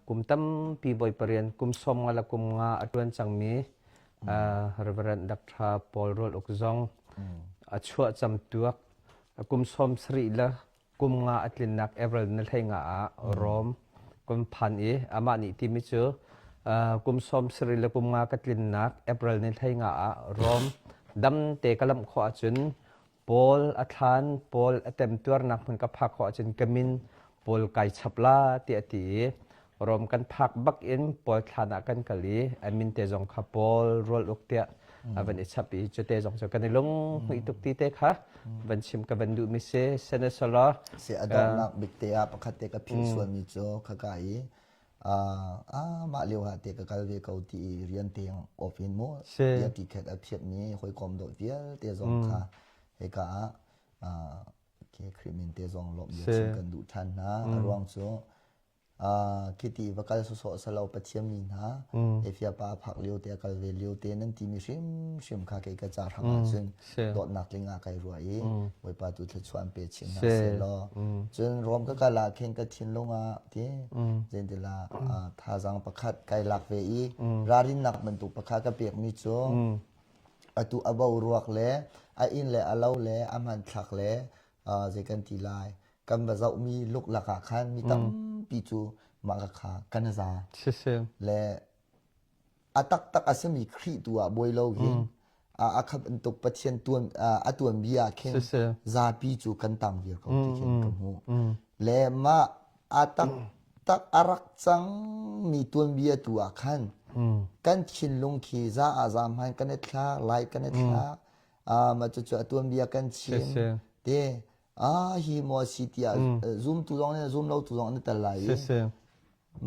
kum tampi Bawipa rian kum 50 le kum nga a ṭuan cangmi Reverend Dr. Paul Rual Uk zong a chuah camtuak kum 70 le kum nga a tlinnak April ni hlei nga ah Rome kum phan i amah nih timi cu kum 70 le kum nga ka tlinnak April ni hlei nga ah Rome dam te ka lamh khawh ahcun Paul a thlan, Paul a temtuarnak hmun ka phak khawh ahcun ka min Paul kai chap la tiah a ti i Rom kan phak bak in Paul thlan ah kan kal i a min te zong kha Paul rual uk tiah a van i chap i cute zong cu kan i lung hmuih tuk ti te kha van chim ka van duhmi si senesolo Si a donghnak bik te ah pakhat te ka philh sualmi cu khaka i ah mah lio ah te ka kal ve ko ti i rian te off in mu bia ti khat a phiat mi hawikom dawt vialte zong kha hika ah ke Khrih min te zong lawmh bia chim kan duh ṭhan hna a ruang cu khiti va kal sawsawh salo Pathian mi hna Efia pa phak lio te a kal ve lio te nan ti mi hrimhrim kha kei ka ca hrang ahcun dawtnak tling ah kai ruah i Bawipa tu thluachuah an pe chin hna seh law cun Rom ka kal ah khin ka thinlung ah ti zeintila thazaang pakhat kai lak ve i ralrinnak bantuk pakhat ka pekmi cu atu a boruak le a inn le a lo le a hmanthlak le zei kan ti lai kan va zohmi luklak ah khan mi tampi cu mah ka kha kan za le A taktak a simi Khrih tu ah buai lo hin a kha bantuk Pathian tuan a tuanbia ah khin zapi cu kan tang viar ko ti khin ka hmuh. Le mah a taktak a rak cangmi tuanbia tu ah khan kan thinlung khi za ah za hman kan i thlak, lai kan i thlak, mah cucu a tuanbia kan chim te ah hi maw si tiah zumtu zong nih zum lo tu zong an i tel lai i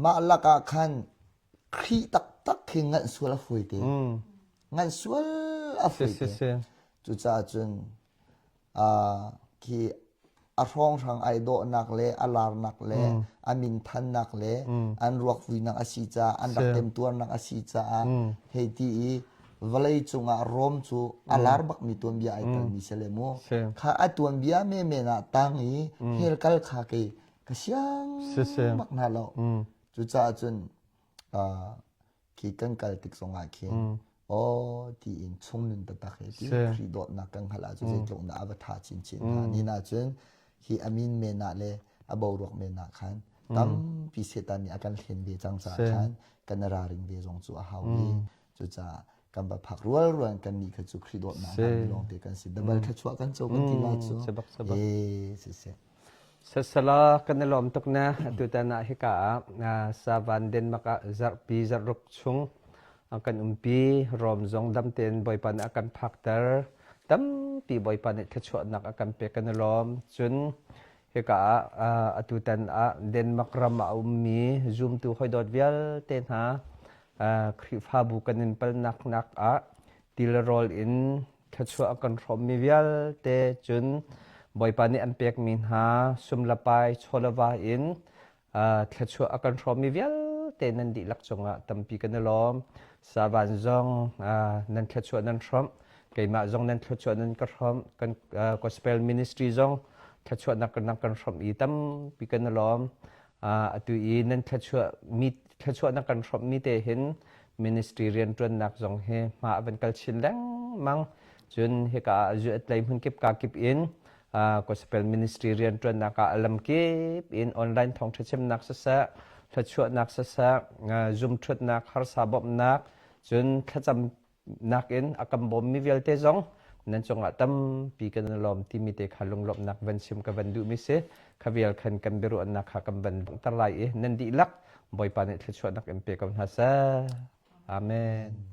mah lakah khan Khrih taktak khi nganh sual a fawi te. Nganh sual a fawi te. Cucaah cun khi a hrawnghrang ai dawhnak le a larnak le a minthannak le an ruak vuinak a si caah an rak temtuarnak a si caah hei ti i vawlei cungah Rom cu a lar bakmi tuanbia ai telmi si le mu. Kha a tuanbia menmen ah tang i hell kal kha kei ka siang bak hna lo. Cucaah cun khi kan kal tik zongah khin aw tiin chungnun taktak he ti Khrih dawtnak kan hngalh ahcun zeitluk dah a va ṭha chinchin hnga. Nihin ahcun hi a min men ah le a boruak men ah khan tampi Satan nih a kan hlen ve cang caah khan kan i ralring ve zong cu a hau i cucaah kan va phak rual rual kan nih kha cu Khrih dawtnak hna lawngte kan si. Double thluachuah kan co kan ti la cu. E siseh. Sasala kan i lawm tuk na atutan ah hika ah Savan Denmark ah zarhpi zarhruk chung kan umpi Rom zong dam tein Bawipa nih a kan phakter tampi Bawipa nih thluachuahnak a kan pek kan i lawm cun hika ah atutan ah Denmark ram ah a ummi zumtu hawidawt vialte hna Khrihfabu kan in palnak nak ah tilrawl in thluachuah a kan hrawmmi vialte cun Bawipa nih an pekmi hna sum le pai chawleva in thluachuah a kan hrawmmi vialte nan dihlak cungah tampi kan i lawm. Savan zong nan thluachuah nan hrawmh. Keimah zong nan thluachuah nan ka hrawmh. Kan gospel ministry zong thluachuahnak nan kan hrawmh i tampi kan i lawm. Atu i nan thluachuah mi thluachuah nan kan hrawmh mi te hin ministry rianṭuannak zong hi hma a van kal chin lengmang. Cun hika ah zuatlei hmunkip kakip in gospel ministry rianṭuannak ah a lamkip in online thawngṭha chimnak siseh, thluachuahnak siseh, zumṭhutnak, harsa bawmhnak, cun thlacamnak in a kan bawmmi vialte zong nan cungah tampi kan i lawm timi te kha lunglawmhnak van chim ka van duhmi si. Kha vial khan kan biaruahnak kha kan van donghter lai i nan dihlak Bawipa nih thluachuahnak in pe ko hna seh. Amen.